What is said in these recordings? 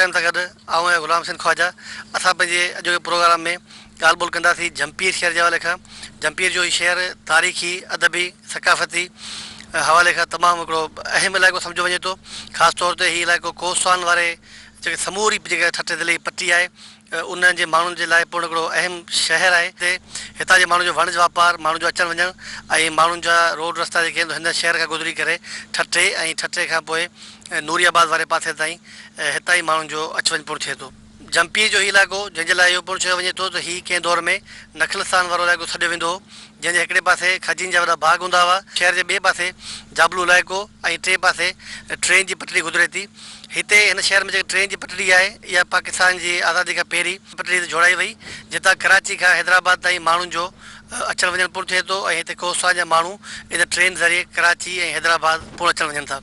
Time سان گڏ آئون آهيان غلام حسين خواجه. اسان پنهنجي اڄوڪي پروگرام ۾ ڳالهه ٻولهه ڪنداسين جهمپير شهر جي حوالي کان. جهمپير جو هي شهر تاريخي، ادبي، ثقافتي حوالي کان تمام هڪڙو اهم علائقو سمجهيو وڃي ٿو. خاص طور تي هي علائقو ڪوهستان واري جيڪي سموري جيڪا ٺٽي ضلعي جي پٽي آهي انهن جي ماڻهن جي لاء پڻ هڪڙو اهم شهر آهي. هتي هتان جي ماڻهن جو وڻج واپار، ماڻهن جو اچڻ وڃڻ ۽ ماڻهن جا روڊ رستا جيڪي آهن هن شهر کان گذري ڪري ٺٽي ۽ ٺٽي کان پوء نوري آباد واري پاسي تائين هتان ئي ماڻهن جو اچ وڃ پڻ ٿئي ٿو. جهمپير جو هي علائقو جنهن جي لاء اهو پڻ چيو وڃي ٿو ته هي ڪنهن دور ۾ نخلستان وارو علائقو سڏيو ويندو هو جنهن جي هڪڙي پاسي کجين جا وڏا باغ هوندا هئا، شهر جي ٻئي پاسي جابلو علائقو ۽ ٽئين پاسي ٽرين جي پٽڙي گذري ٿي. هتي هن شهر ۾ جيڪا ٽرين جي پٽڙي آهي اها پاڪستان جي آزادي کان پهرين پٽڙي تي جوڙائي وئي جتان ڪراچي کان حيدرآباد تائين ماڻهن جو اچڻ وڃڻ پڻ ٿئي ٿو ۽ هتي ڪوهستان جا ماڻهو ان ٽرين ذريعي ڪراچي ۽ حيدرآباد پڻ اچڻ وڃن ٿا.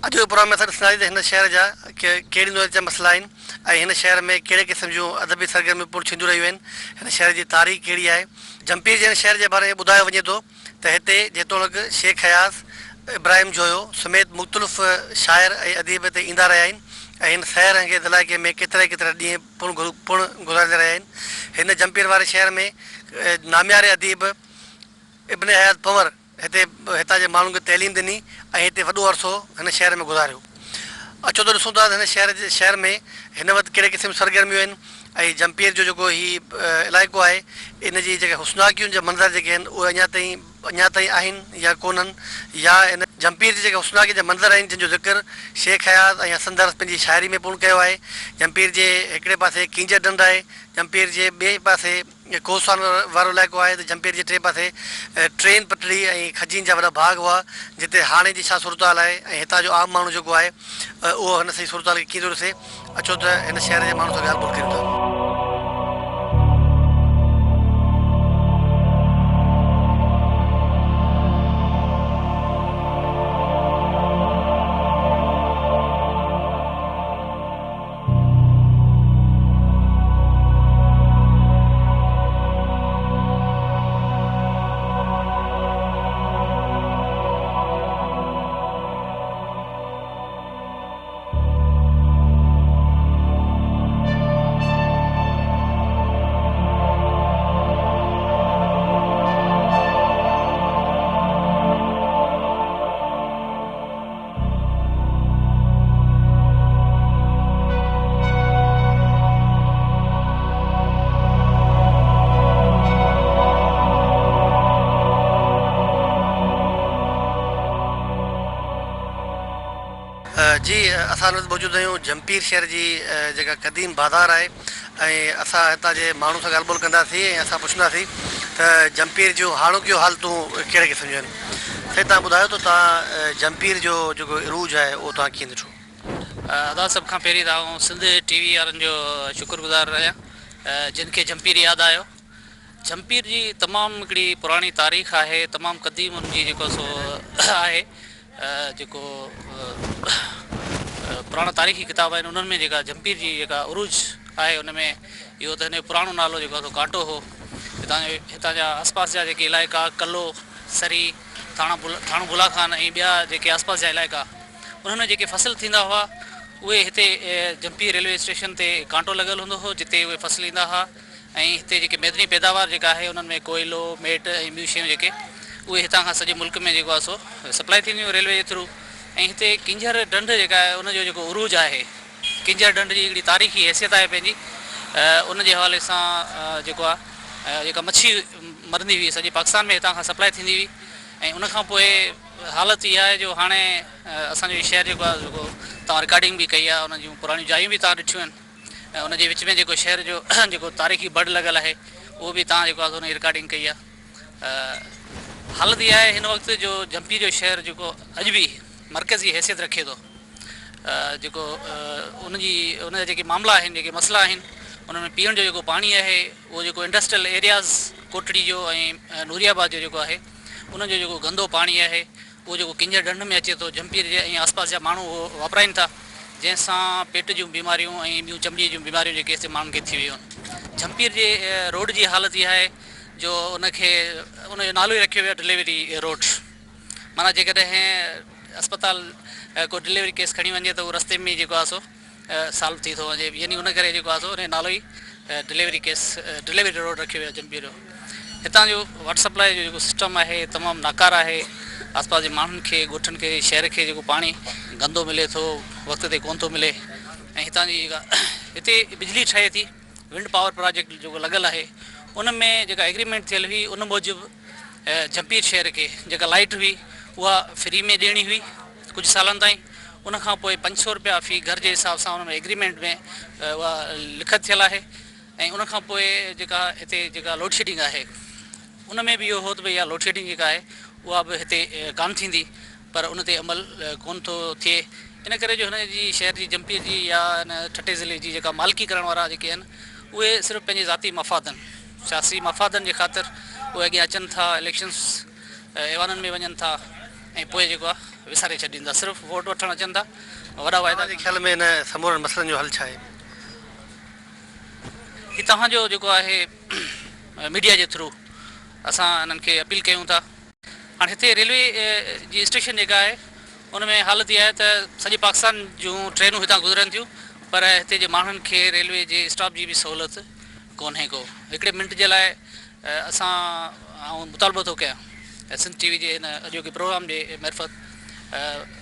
اڄوڪي پروگرام ۾ اسان ڏسنداسين ته هن شهر جا ڪهڙي نوعيت جا مسئلا آهن ۽ هن شهر ۾ ڪهڙي قسم جون ادبي سرگرميون پڻ ٿينديون رهيون آهن، هن شهر جي تاريخ ڪهڙي آهي. جهمپير جي هن شهر جي باري ۾ ٻڌايو وڃي ٿو ته هتي جيتوڻيڪ شيخ اياز، ابراهيم جويو سميت مختلف شاعر ۽ اديب هتي ايندا رهيا آهن ۽ هن سحر انگيز علائقي ۾ ڪيترائي ڪيترا ڏينهن پڻ پڻ گذاريندا رهيا آهن. هن جهمپير واري شهر ۾ نامياري اديب ابن حيات پنهور هتي هتان جي ماڻهن کي تعليم ڏني ۽ هتي وڏو عرصو هن شهر ۾ گذاريو. اچو ته ڏسون ٿا ته هن شهر جي شهر ۾ هن وقت ڪهڙي قسم جون سرگرميون آهن ۽ جهمپير جو جيڪو هي علائقو آهي ان جي جيڪي حسناڪين جا منظر جيڪي آهن اهي اڃا تائين اڃا تائين آهن يا ڪونهن يا هن جهمپير جي جيڪي حسناڪين جا منظر آهن جن جو ذڪر شيخ اياز ۽ حسن درس پنهنجي شاعري ۾ پڻ ڪيو آهي. جهمپير جي هڪڙي پاسي ڪينجهر ڍنڍ آهي جهمپير جي ٻئي پاسي ڪوهستان وارو علائقو آهي ته جهمپير جي ٽئين پاسي ٽرين پٽڙي ۽ کجين جا وڏا باغ هئا جتي هاڻي جي ڇا صورتحال آهي ۽ هتان جو عام ماڻهو جيڪو آهي اهو هن سڄي صورتحال کي ڪيئن ٿو ڏسي اچو ته هن شهر جي ماڻهن سان ڳالهه ٻولهه ڪريون ٿا. جي اسان هن وقت موجود آهيون جهمپير شهر جي جيڪا قديم بازار آهي ۽ اسان هتان جي ماڻهن سان ڳالهه ٻولهه ڪنداسين ۽ اسان پڇنداسين ته جهمپير جون هاڻوڪيون حالتون ڪهڙي قسم جون آهن. سائين توهان ٻڌايو ته توهان جهمپير جو جيڪو عروج آهي اهو توهان ڪيئن ڏٺو؟ ادا سڀ کان پهرين ته آئون سنڌ ٽي وي وارن جو شڪر گذار آهيان جن کي جهمپير ياد آيو. جهمپير جي تمام هڪڙي پراڻي تاريخ آهي تمام قديم ان جي جيڪو سو آهي جيڪو پراڻا تاريخي ڪتاب آهن انهن ۾ جيڪا جهمپير جي جيڪا عروج آهي ان ۾ اهو ته هن جو پراڻو نالو جيڪو آهي سو ڪانٽو هو هتان جو هتان جا آسپاس جا جيڪي علائقا ڪلو سري ٿاڻا ٿاڻو بولا خان ۽ ٻيا جيڪي آسپاس جا علائقا انهن ۾ جيڪي فصل ٿيندا هئا اهي هتي جهمپير ريلوي اسٽيشن تي ڪانٽو لڳل هوندو هو جتي اهي فصل ايندا هئا ۽ هتي جيڪي ميدني پيداوار جيڪا آهي انهن ۾ ڪوئلو، ميٽ ۽ ٻيون شيون جيڪي اهي هتان کان سڄي ملڪ ۾ جيڪو آهي سو سپلائي ٿينديون هيون ريلوي جي ٿرو ۽ هتي ڪينجهر ڍنڍ جيڪا آهي ان جو جيڪو عروج آهي ڪينجهر ڍنڍ جي هڪڙي تاريخي حيثيت آهي پنهنجي ان جي حوالي سان جيڪو آهي جيڪا مڇي مرندي هئي سڄي پاڪستان ۾ هتان کان سپلائي ٿيندي هئي ۽ ان کان پوء حالت اها آهي جو هاڻي اسان جو هي شهر جيڪو آهي جيڪو توهان رڪارڊنگ به ڪئي آهي ان جون پراڻيون جايون به توهان ڏٺيون آهن ۽ ان جي وچ ۾ جيڪو شهر جو جيڪو تاريخي بڙ لڳل آهي اهو به توهان جيڪو آهي سو ان جي رڪارڊنگ ڪئي آهي. حالت اها آهي هن وقت جو جهمپير جو شهر جيڪو اڄ به مرڪزي حيثيت رکي ٿو جيڪو ان جي ان جا جيڪي معاملا آهن جيڪي مسئلا آهن ان ۾ پيئڻ جو جيڪو پاڻي آهي اهو جيڪو انڊسٽريل ايرياز ڪوٽڙي جو ۽ نوري آباد جو جيڪو آهي ان جو جيڪو گندو پاڻي آهي اهو جيڪو ڪينجهر ڍنڍ ۾ اچي ٿو، جهمپير جي ۽ آسپاس جا ماڻهو اهو واپرائين ٿا، جنهن سان پيٽ جون بيماريون ۽ ٻيون چمڙيء جون بيماريون جيڪي هتي ماڻهن کي ٿي ويون آهن. جهمپير جي روڊ جي حالت اها آهي جو ان کي ان جو نالو ئي رکيو ويو آهي ڊليوري روڊ معنيٰ جيڪڏهن اسپتال ڪو ڊليوري ڪيس کڻي وڃي ته اهو رستي ۾ ئي جيڪو آهي سو سالو ٿي ٿو وڃي يعني ان ڪري جيڪو آهي سو ان جو نالو ئي ڊليوري ڪيس ڊليوري روڊ رکيو ويو آهي جمپير جو. هتان جو واٽر سپلاء جو جيڪو سسٽم آهي تمام ناڪاره آهي آس پاس جي ماڻهن کي ڳوٺن کي شهر کي جيڪو پاڻي گندو ملي ٿو وقت تي ڪونه ٿو ملي ۽ هتان جي جيڪا هتي بجلي ٺهي ٿي ونڊ پاور پراجيڪٽ جيڪو لڳل آهي ان ۾ جيڪا ايگريمينٽ ٿيل هئي ان موجب جھمپير شهر کي جيڪا لائيٽ هئي اها فري ۾ ڏيڻي هئي ڪجهه سالن تائين ان کان پوء 500 روپيا في گهر جي حساب سان ان ۾ ايگريمينٽ ۾ اها لکت ٿيل آهي ۽ ان کان پوء جيڪا هتي جيڪا لوڊشيڊنگ آهي ان ۾ به اهو هو ته ڀئي اها لوڊشيڊنگ جيڪا آهي اها به هتي ڪانه ٿيندي پر ان تي عمل ڪونه ٿو ٿئي ان ڪري جو هن جي شهر جي جمپير جي يا هن ٺٽي ضلعي جي جيڪا مالڪي ڪرڻ وارا جيڪي آهن اهي صرف پنهنجي ذاتي مفادن سياسي مفادن جي خاطر اهي اڳيان اچن ٿا اليڪشنس ايوانن ۾ وڃن ٿا ۽ پوء جيڪو آهي وساري ڇڏين ٿا صرف ووٽ وٺڻ اچن ٿا وڏا واعدا توهان جي خيال ۾ هن سمورن مسئلن جو حل ڇا آهي؟ هي توهان جو جيڪو آهي ميڊيا جي ٿرو اسان انهن کي اپيل ڪيون ٿا. هاڻ هتي ريلوي جي اسٽيشن جيڪا آهي ان ۾ حالت اها آهي ته سڄي پاڪستان جون ٽرينون هتان گذرن ٿيون پر هتي جي ماڻهن کي ريلوي جي اسٽاپ جي به سهولت ڪونهي ڪو هڪڙي منٽ جي لاء اسان آئون مطالبو ٿو ڪيان سنڌ ٽي وي جي هن اڄوڪي پروگرام جي معرفت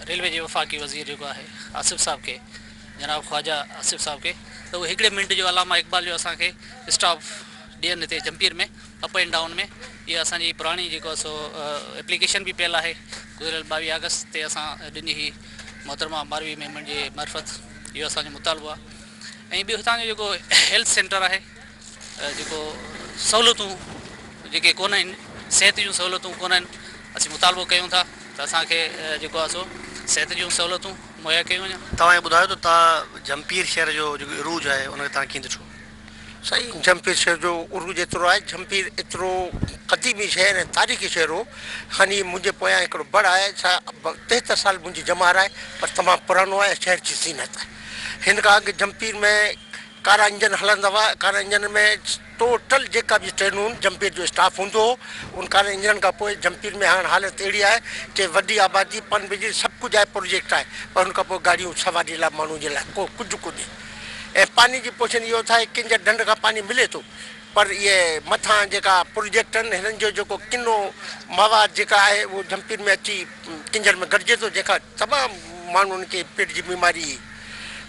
ريلوي جي وفاقي وزير جيڪو آهي آصف صاحب کي جناب خواجه آصف صاحب کي ته اهي هڪڙي منٽ جو علامه اقبال جو اسان کي اسٽاپ ڏين هتي جمپير ۾ اپ اينڊ ڊائون ۾ اها اسان جي پراڻي جيڪو آهي سو ايپليڪيشن به پيل آهي گذريل 22 آگسٽ تي اسان ڏني هئي محترمه ماروي ميمڻ جي معرفت اهو اسان جو مطالبو آهي ۽ ٻيو هتان جو جيڪو هيلٿ سينٽر آهي جيڪو سهولتون جيڪي ڪونه آهن صحت جون سهولتون ڪونه آهن اسين مطالبو ڪيون ٿا ته اسان کي جيڪو آهي سو صحت جون سهولتون مهيا ڪيون وڃن. توهان اهو ٻڌايو ته توهان جهمپير شهر جو جيڪو عروج آهي ان کي توهان ڪيئن ڏٺو؟ سائين جهمپير شهر جو عروج ايترو آهي جهمپير ايترو قديمي شهر ۽ تاريخي شهر هو هاڻي منهنجي پويان هڪڙو بڙ آهي سا 73 سال منهنجي ڄمار آهي پر تمام پراڻو آهي ۽ شهر جي زينت آهي هن کان اڳ جهمپير ۾ ڪارا انجن هلندا هئا، ڪارن انجنن ۾ ٽوٽل جيڪا به ٽرينون جمپير جو اسٽاف هوندو هو، ان ڪارن انجنن کان پوء جمپير ۾ هاڻ حالت اهڙي آهي چي وڏي آبادي، پن بجلي سڀ ڪجهه آهي پروجيڪٽ آهي پر ان کان پوء گاڏيون سواري لاء ماڻهو جي لاء ڪو ڪجهه ڪونهي ۽ پاني جي پوشن اهو ٿا ڪنجر ڍنڍ کان پاني ملي ٿو پر اهي مٿان جيڪا پروجيڪٽ آهن هنن جو جيڪو ڪنو مواد جيڪا آهي اهو جمپير ۾ اچي ڪنجر ۾ گڏجي ٿو جنهن کان تمام ماڻهن کي پيٽ جي بيماري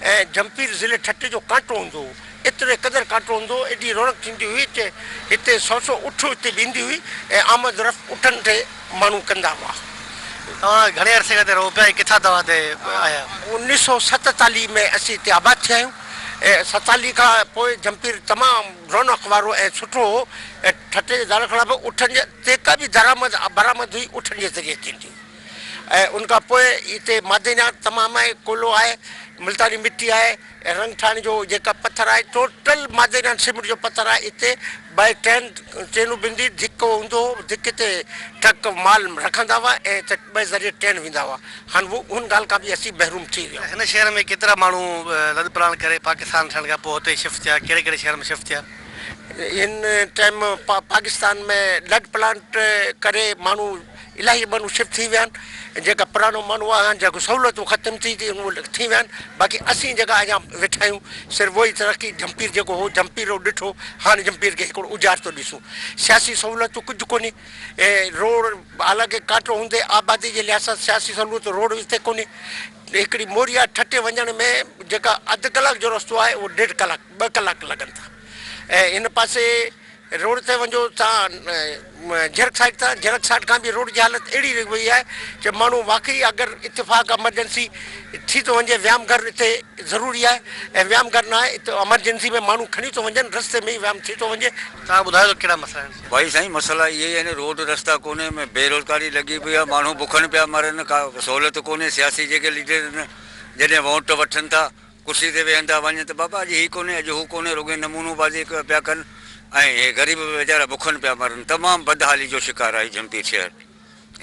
۽ جهمپير ضلعي ٺٽي جو ڪانٽو هوندو هو. ايتري قدر ڪانٽو هوندو هو، ايڏي رونق ٿيندي هئي چي هتي سئو سئو اٺ هتي به ايندي هئي ۽ آمد رفت اٺن تي ماڻهو ڪندا هئا. توهان گهڻي عرصي کان هتي رهو پيا ۽ ڪٿان توهان هتي آيا؟ 1947 ۾ اسين هتي آباد ٿيا آهيون ۽ 47 کان پوء جهمپير تمام رونق وارو ۽ سٺو هو ۽ ٺٽي جي دارالخلافت اٺن جي جيڪا به درآمد برآمد هئي اٺن جي ذريعي ٿيندي هئي. ۽ ان کان پوء هتي معدنيات تمام آهي، ڪوئلو آهي، ملتاني مٽي آهي ۽ رنگ ٺاهڻ جو جيڪا پٿر آهي ٽوٽل معدنيات سيمنٽ جو پٿر آهي هتي باء ٽرين ٽرينون به ايندي ڌڪ هوندو هو ڌڪ تي ٽرڪ مال رکندا هئا ۽ هتي ٻئي ذريعي ٽرين ويندا هئا هاڻ هو ان ڳالهه کان به اسين محروم ٿي ويا آهيون. هن شهر ۾ ڪيترا ماڻهو لڏ پلاڻ ڪري پاڪستان ٺهڻ کان پوء هتي شفٽ ٿيا ڪهڙي ڪهڙي شهر ۾ شفٽ ٿيا؟ هن ٽائيم پاڪستان ۾ لڏ پلاڻ ڪري ماڻهو الاهي ماڻهو شفٽ ٿي ويا آهن جيڪا پراڻو ماڻهو آهي جيڪو سهولتون ختم ٿي ٿي اهي ٿي ويا آهن باقي اسين جيڪا اڃا ويٺا آهيون صرف اهو ئي ترقي جهمپير جيڪو هو جهمپير رو ڏٺو هاڻي جهمپير کي هڪڙو اجاڙ ٿو ڏسون سياسي سهولتون ڪجهه ڪونهي روڊ حالانڪه ڪانٽو هوندي آبادي جي لحاظ سان سياسي سهولت روڊ هتي ڪونهي هڪڙي موريا ٺٽي وڃڻ ۾ جيڪا اڌ ڪلاڪ جو رستو آهي اهو ڏيڍ ڪلاڪ ٻه ڪلاڪ لڳن ٿا ۽ هن پاسي روڊ تي وڃو تان جهرڪ سائيڊ تان جهرڪ سائيڊ کان به روڊ جي حالت اهڙي رهي وئي آهي جو ماڻهو واقعي اگر اتفاق ايمرجنسي ٿي ٿو وڃي ويام گهر اتي ضروري آهي ۽ ويام گهر نه آهي اتي ايمرجنسي ۾ ماڻهو کڻي ٿو وڃن رستي ۾ ئي ويام ٿي ٿو وڃي. توهان ٻڌايو ته ڪهڙا مسئلا آهن. ڀائي سائين مسئلا اهي ئي آهن روڊ رستا ڪونهي ۾ بيروزگاري لڳي پئي آهي ماڻهو بکن پيا مرن ڪا سهولت ڪونهي سياسي جيڪي ليڊر آهن جڏهن ووٽ وٺن ٿا ڪرسي تي ويهن ٿا وڃن ته بابا اڄ هي ڪونهي اڄ هو ڪونهي رڳي نمونو بازي پيا ڪن ۽ هي غريب به ويچارا بکن پيا مرن تمام بدحالي جو شڪار آهي جهمپير شهر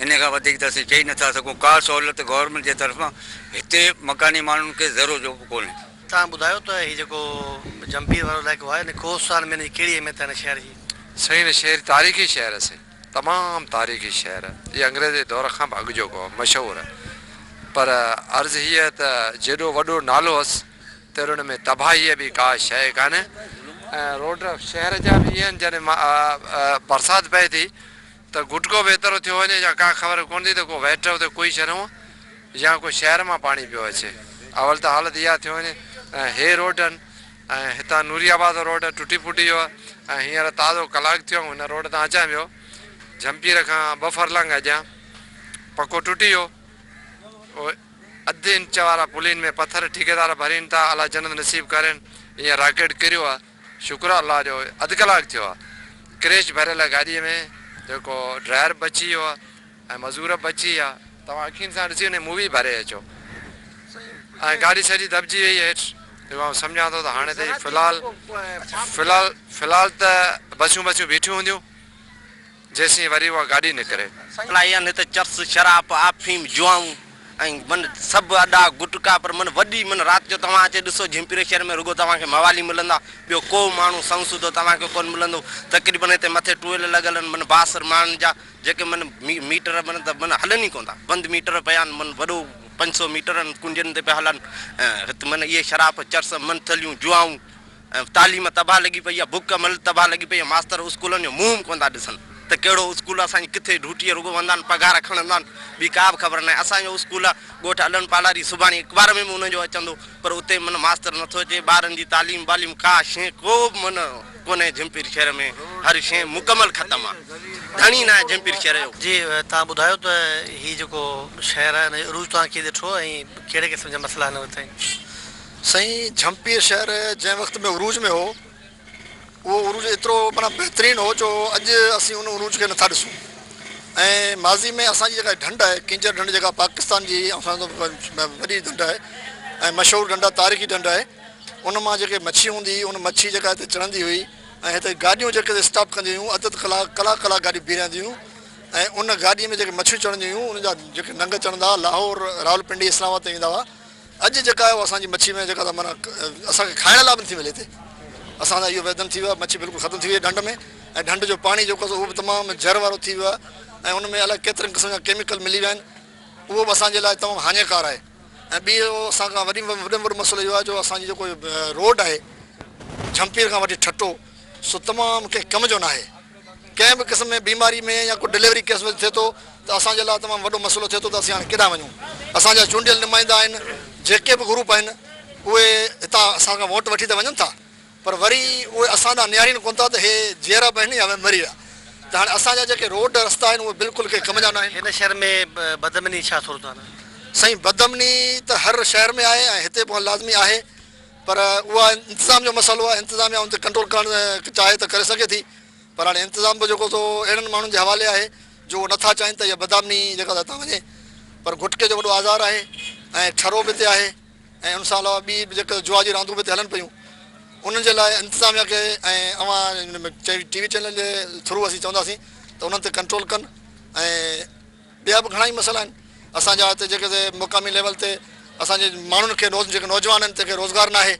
انهي کان وڌيڪ ته اسين چئي نٿا سگهون ڪا سهولت گورنمينٽ جي طرفان هتي مڪاني ماڻهن کي ذرو جو به ڪونهي. توهان ٻڌايو ته هي جيڪو جهمپير وارو علائقو آهي ان ڪوهستان ۾ ان جي ڪهڙي اهميت آهي هن شهر جي؟ سائين هن شهر تاريخي شهر آهي سائين تمام تاريخي شهر هي انگريز جي دور کان به اڳ جو ڪو مشهور پر عرض هيء ته جيڏو وڏو نالو هئس تر ان ۾ تباهي ٻي ڪا شيء ڪانهي ۽ روڊ شهر جا به ائين آهن جڏهن برسات پئي ٿي ته گٽڪو به ايترو ٿيو وڃي جا ڪا خبر ڪونه ٿي ته ڪو ويٽ اتي ڪوئي شيء نه هو يا ڪو شهر مان پاڻي پيو اچي اول ته حالت اها ٿيو وڃي ۽ هي روڊ آهن ۽ هتان نوري آباد روڊ ٽٽي ڦٽي ويو آهي ۽ هينئر تازو ڪلاڪ ٿيو آهي هن روڊ تان اچان پيو جهمپير کان ٻه فرلانگ اڳيان پڪو ٽٽي ويو اهي اڌ انچ وارا پلين ۾ پٿر ٺيڪيدار ڀرين ٿا الله جنت نصيب ڪرين ايئن راڪيٽ ڪريو آ شڪر آ الله جو اڌ ڪلاڪ ٿيو آ ڪريش ڀريل گاڏي ۾ جيڪو ڊرائيور به بچي ويو آ ۽ مزور به بچي ويا توهان اکين سان ڏسي انهي مووي ڀري اچو ۽ گاڏي سڄي دٻجي وئي هيٺ جيڪو آئون سمجهان ٿو ته هاڻي ته في الحال في الحال في الحال ته بسيون بسيون بيٺيون هونديون جيسين وري اها گاڏي نڪري. الاهي آهن هت چرس، شراب، آفيم، جوائون ۽ من سڀ اڏا، گٽڪا پر من وڏي من رات جو توهان اچي ڏسو جهمپير شهر ۾ رڳو توهان کي موالي ملندا ٻيو ڪو ماڻهو سنئون سڌو توهان کي ڪونه ملندو تقريبن هتي مٿي ٽوئيل لڳل آهن من بااثر ماڻهن جا جيڪي من ميٽر من ته من هلن ئي ڪونه ٿا بند ميٽر پيا آهن من وڏو 500 ميٽر آهن ڪنڊين تي پيا هلن ۽ هت من اهي شراب چرس من ٿلهيون جوائون ۽ تعليم تباهه لڳي پئي آهي، بک مل تباهه لڳي پئي آهي، ماستر اسڪولن جو منهن به ڪونه ٿا ڏسن ته ڪهڙو اسڪول آهي، اسان جي ڪٿي ڊيوٽيء رڳو ويندا آهن پگهار کڻندا آهن، ٻي ڪا به خبر ناهي، اسان جو اسڪول آهي ڳوٺ علڻ پالاري سڀاڻي اخبار ۾ به ان جو اچندو پر اتي من ماستر نٿو اچي، ٻارن جي تعليم ٻاليم ڪا شيء ڪو به من ڪونهي جهمپير شهر ۾ هر شيء مڪمل ختم آهي، ڌڻي ناهي جهمپير شهر جو. جي توهان ٻڌايو ته هي جيڪو شهر آهي ان جو عروج توهان ڪيئن ڏٺو ۽ ڪهڙي قسم جا مسئلا هن وقت آهن؟ سائين جهمپير شهر جنهن وقت ۾ عروج ۾ هو اهو عروج ايترو معنيٰ بهترين هو جو اڄ اسين ان عروج کي نٿا ڏسون ۽ ماضي ۾ اسان جي جيڪا ڍنڍ آهي ڪينجهر ڍنڍ جيڪا پاڪستان جي وڏي ڍنڍ آهي ۽ مشهور ڍنڍ آهي تاريخي ڍنڍ آهي ان مان جيڪي مڇي هوندي هئي ان مڇي جيڪا هتي چڙهندي هئي ۽ هتي گاڏيون جيڪي اسٽاپ ڪنديون هيون اڌ اڌ ڪلاڪ ڪلاڪ ڪلاڪ گاڏيون بيهي رهنديون هيون ۽ ان گاڏي ۾ جيڪي مڇيون چڙهنديون هيون ان جا جيڪي ننگ چڙهندا هئا لاهور راولپنڊي اسلام آباد تائين ويندا هئا اڄ جيڪا آهي اها اسان جي مڇي ۾ جيڪا ته معنيٰ اسان کي کائڻ لاء به نٿي ملي هتي اسان جا اهو ويڌن ٿي ويو آهي مڇي بلڪل ختم ٿي وئي آهي ڍنڍ ۾ ۽ ڍنڍ جو پاڻي جيڪو آهي اهو به تمام زھر وارو ٿي ويو آهي ۽ ان ۾ الائي ڪيترن قسم جا ڪيميڪل ملي ويا آهن اهو به اسان جي لاء تمام هاڃيڪار آهي ۽ ٻي اسان کان وڏي وڏي ۾ وڏو مسئلو اهو آهي جو اسان جي جيڪو روڊ آهي جھمپير کان وٺي ٺٽو سو تمام ڪنهن ڪم جو ناهي ڪنهن به قسم ۾ بيماري ۾ يا ڪو ڊليوري ڪيس ۾ ٿئي ٿو ته اسان جي لاء تمام وڏو مسئلو ٿئي ٿو ته اسين هاڻي ڪيڏانهن وڃون اسان جا چونڊيل نمائندا آهن جيڪي به گروپ آهن اهي هتان اسان کان ووٽ وٺي ته وڃن ٿا پر وري اهي اسان ڏانهن نهارين ڪونه ٿا ته هي جيئرا به آهن يا مري ويا ته هاڻي اسان جا جيڪي روڊ رستا آهن اهي بلڪل ڪنهن ڪم جا ناهن. هن شهر ۾ بدامني ڇا صورتحال آهي؟ سائين بدامني ته هر شهر ۾ آهي ۽ هتي به لازمي آهي پر اها انتظام جو مسئلو آهي انتظاميا ان تي ڪنٽرول ڪرڻ چاهي ته ڪري سگهي ٿي پر هاڻي انتظام به جيڪو سو اهڙن ماڻهن جي حوالي آهي جو اهو نٿا چاهين ته اها بدامني جيڪا هتان وڃي پر گٽڪي جو وڏو آزار آهي ۽ ٺرو به هتي آهي ۽ ان سان علاوه ٻي به جيڪا جوا جون راندون به هتي هلن پيون انهن جي لاء انتظاميا کي ۽ اوهان ٽي وي چينل جي ٿرو اسين چونداسين ته انهن تي ڪنٽرول ڪن ۽ ٻيا به گهڻا ئي مسئلا آهن اسان جا هتي جيڪي مقامي ليول تي اسان جي ماڻهن کي جيڪي نوجوان آهن تنهن کي روزگار ناهي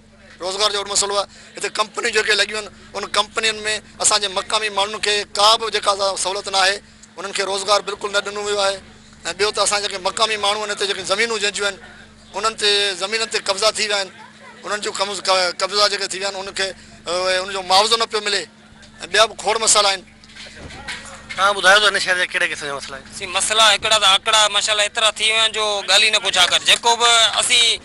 روزگار جو وڏو مسئلو آهي هتي ڪمپنيون جيڪي لڳيون آهن ان ڪمپنين ۾ اسان جي مقامي ماڻهن کي ڪا به جيڪا سهولت ناهي انهن کي روزگار بلڪل نه ڏنو ويو آهي ۽ ٻيو ته اسان جيڪي مقامي ماڻهو آهن هتي جيڪي زمينون جنهن جون آهن انهن تي زمينن تي قبضا ٿي ويا آهن انهن جون قبضا جيڪي ٿي ويا آهن ان کي ان جو معاوضو نه پيو ملي ۽ ٻيا به کوڙ مسئلا آهن. توهان ٻڌايو ته هن شهر جا ڪهڙي قسم جا مسئلا آهن؟ سائين مسئلا هڪڙا ته آڪڙا ماشاءالله ايترا ٿي ويا آهن جو ڳالهه ئي نه پڇا ڪر جيڪو به اسين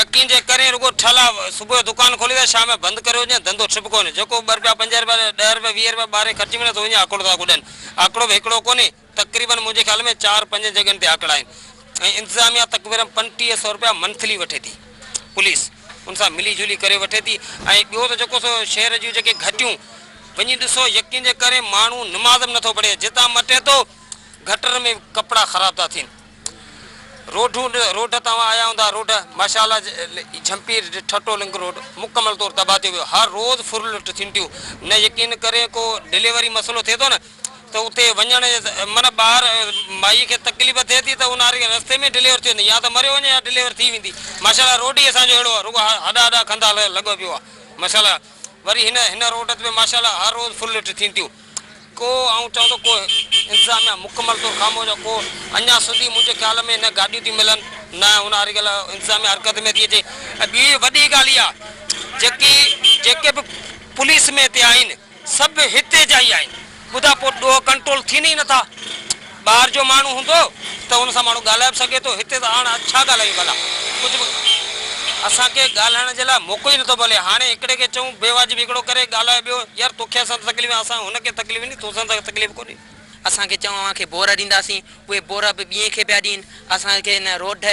يقين جي ڪرين رڳو ٺلا صبح جو دڪان کولي ٿا شام جو بند ڪريو وڃي ڌنڌو ٺپ ڪونهي جيڪو ٻه رپيا پنج رپيا ڏهه رپيا 20 رپيا ٻارهين خرچي ملي ٿو وڃي آڪڙو ٿا ڪڏن آڪڙو به هڪڙو ڪونهي تقريبن منهنجي خيال ۾ چار پنج جڳهين تي آڪڙا آهن ۽ انتظاميا تقريبن 3500 رپيا منٿلي وٺي ٿي پوليس ان سان ملي جلي ڪري وٺي ٿي ۽ ٻيو ته جيڪو سو شهر جون جيڪي گهٽيون وڃي ڏسو يقين جي ڪري ماڻهو نماز به نٿو پڙهي جتان مٽي ٿو گٽر ۾ ڪپڙا خراب ٿا ٿين روڊون روڊ توهان آيا هوندا روڊ ماشاء الله جھمپير ٺٽو لنڪ روڊ مڪمل طور تباهه ٿيو ويو هر روز ڦر لٽ ٿين ٿيون نه يقين ڪري ڪو ڊليوري مسئلو ٿئي ٿو نه ته اتي وڃڻ معنيٰ ٻاهر مائي کي تڪليف ٿئي ٿي ته ان رستي ۾ ڊليور ٿي ويندي يا ته مريو وڃي يا ڊليور ٿي ويندي ماشاء الله روڊ ئي اسان جو اهڙو آهي رڳو هڏا هڏا کنڌا لڳو پيو آهي ماشاء الله وري هن هن روڊ تي به ماشاء الله هر روز ڦر لٽ ٿين ٿيون ڪو آئون چوان ٿو ڪو انتظاميا مڪمل طور خاموش آهي ڪو اڃا سڌي منهنجي خيال ۾ نه گاڏيون ٿيون ملن نه ان واري ڳالهه انتظاميا حرڪت ۾ ٿي اچي ۽ ٻي وڏي ڳالهه اها جيڪي جيڪي به پوليس ۾ هتي آهن سڀ هتي جا ئي آهن ٻڌا پوء ڏوهه ڪنٽرول ٿين ئي نٿا ٻاهر جو ماڻهو هوندو ته ان سان ماڻهو ڳالهائي به سگهي ٿو هتي ته هاڻ ڇا ڳالهايون ڀلا ڪجهه به اسان کي ڳالهائڻ جي لاء موقعو ئي نٿو ملي هاڻي هڪڙي کي چئون بي واجبي هڪڙو ڪري ڳالهائي ٻيو يار توکي اسان سان تڪليف اسان هن کي تڪليف ايندي توسان ته تڪليف ڪونهي. اسان کي چئون اوهان کي بور ڏينداسين اهي بور به ٻين کي پيا ڏين اسان کي نه روڊ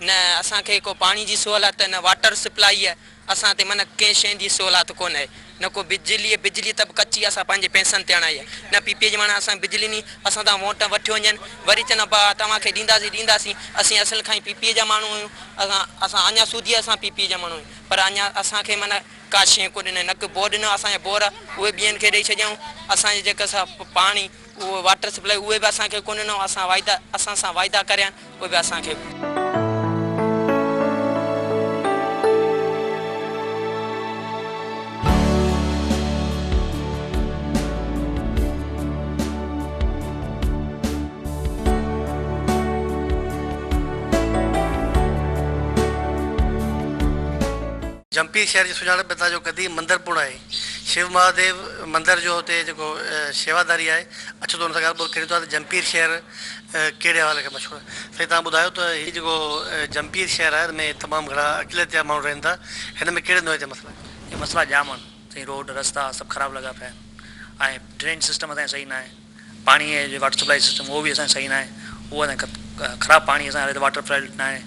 نه اسان کي ڪو پاڻي جي سهولت نه واٽر سپلائي اسان تي معنيٰ ڪنهن شيء جي سهولت ڪونهي نه ڪو بجلي بجلي ته به ڪچي اسان پنهنجي پئسن تي هڻائي آهي نه پي پي جي معنيٰ اسان کي بجلي ڏني اسان تان ووٽ وٺيو وڃن وري چون ابا توهان کي ڏينداسين ڏينداسين اسين اصل کان ئي پي پي جا ماڻهو آهيون اسان اسان اڃا سوڌي اسان پي پي جا ماڻهو آهيون پر اڃا اسان کي معنيٰ ڪا شيء ڪونه ڏني نه ڪو بور ڏنو اسان جا بور اهي ٻين کي ڏئي ڇڏيائون اسان جي جيڪا سا پاڻي اهو واٽر سپلائي اهي به اسان کي ڪونه ڏنو اسان واعدا اسان سان واعدا ڪريا اهي به اسان کي. جمپير شهر جي سڃاڻپ هتان جو قديم مندر پڻ آهي. شو مهاديو مندر جو هتي جيڪو شيواداري آهي اچو ته ان سان ڳالهه ٻولهه ڪريون ٿا ته جمپير شهر ڪهڙي حوالي کان مشهور آهي. سائين توهان ٻڌايو ته هي جيڪو جمپير شهر آهي ان ۾ تمام گهڻا اقليت جا ماڻهو رهن ٿا هن ۾ ڪهڙي نوعيت جا مسئلا آهن؟ هي مسئلا جام آهن سائين روڊ رستا سڀ خراب لڳا پيا آهن ۽ ڊرينج سسٽم اسان جو صحيح ناهي پاڻي جي واٽر سپلائي سسٽم اهو به اسان جو صحيح ناهي اهو اسان خراب پاڻي اسان هلي ٿو واٽر پلانٽ ناهي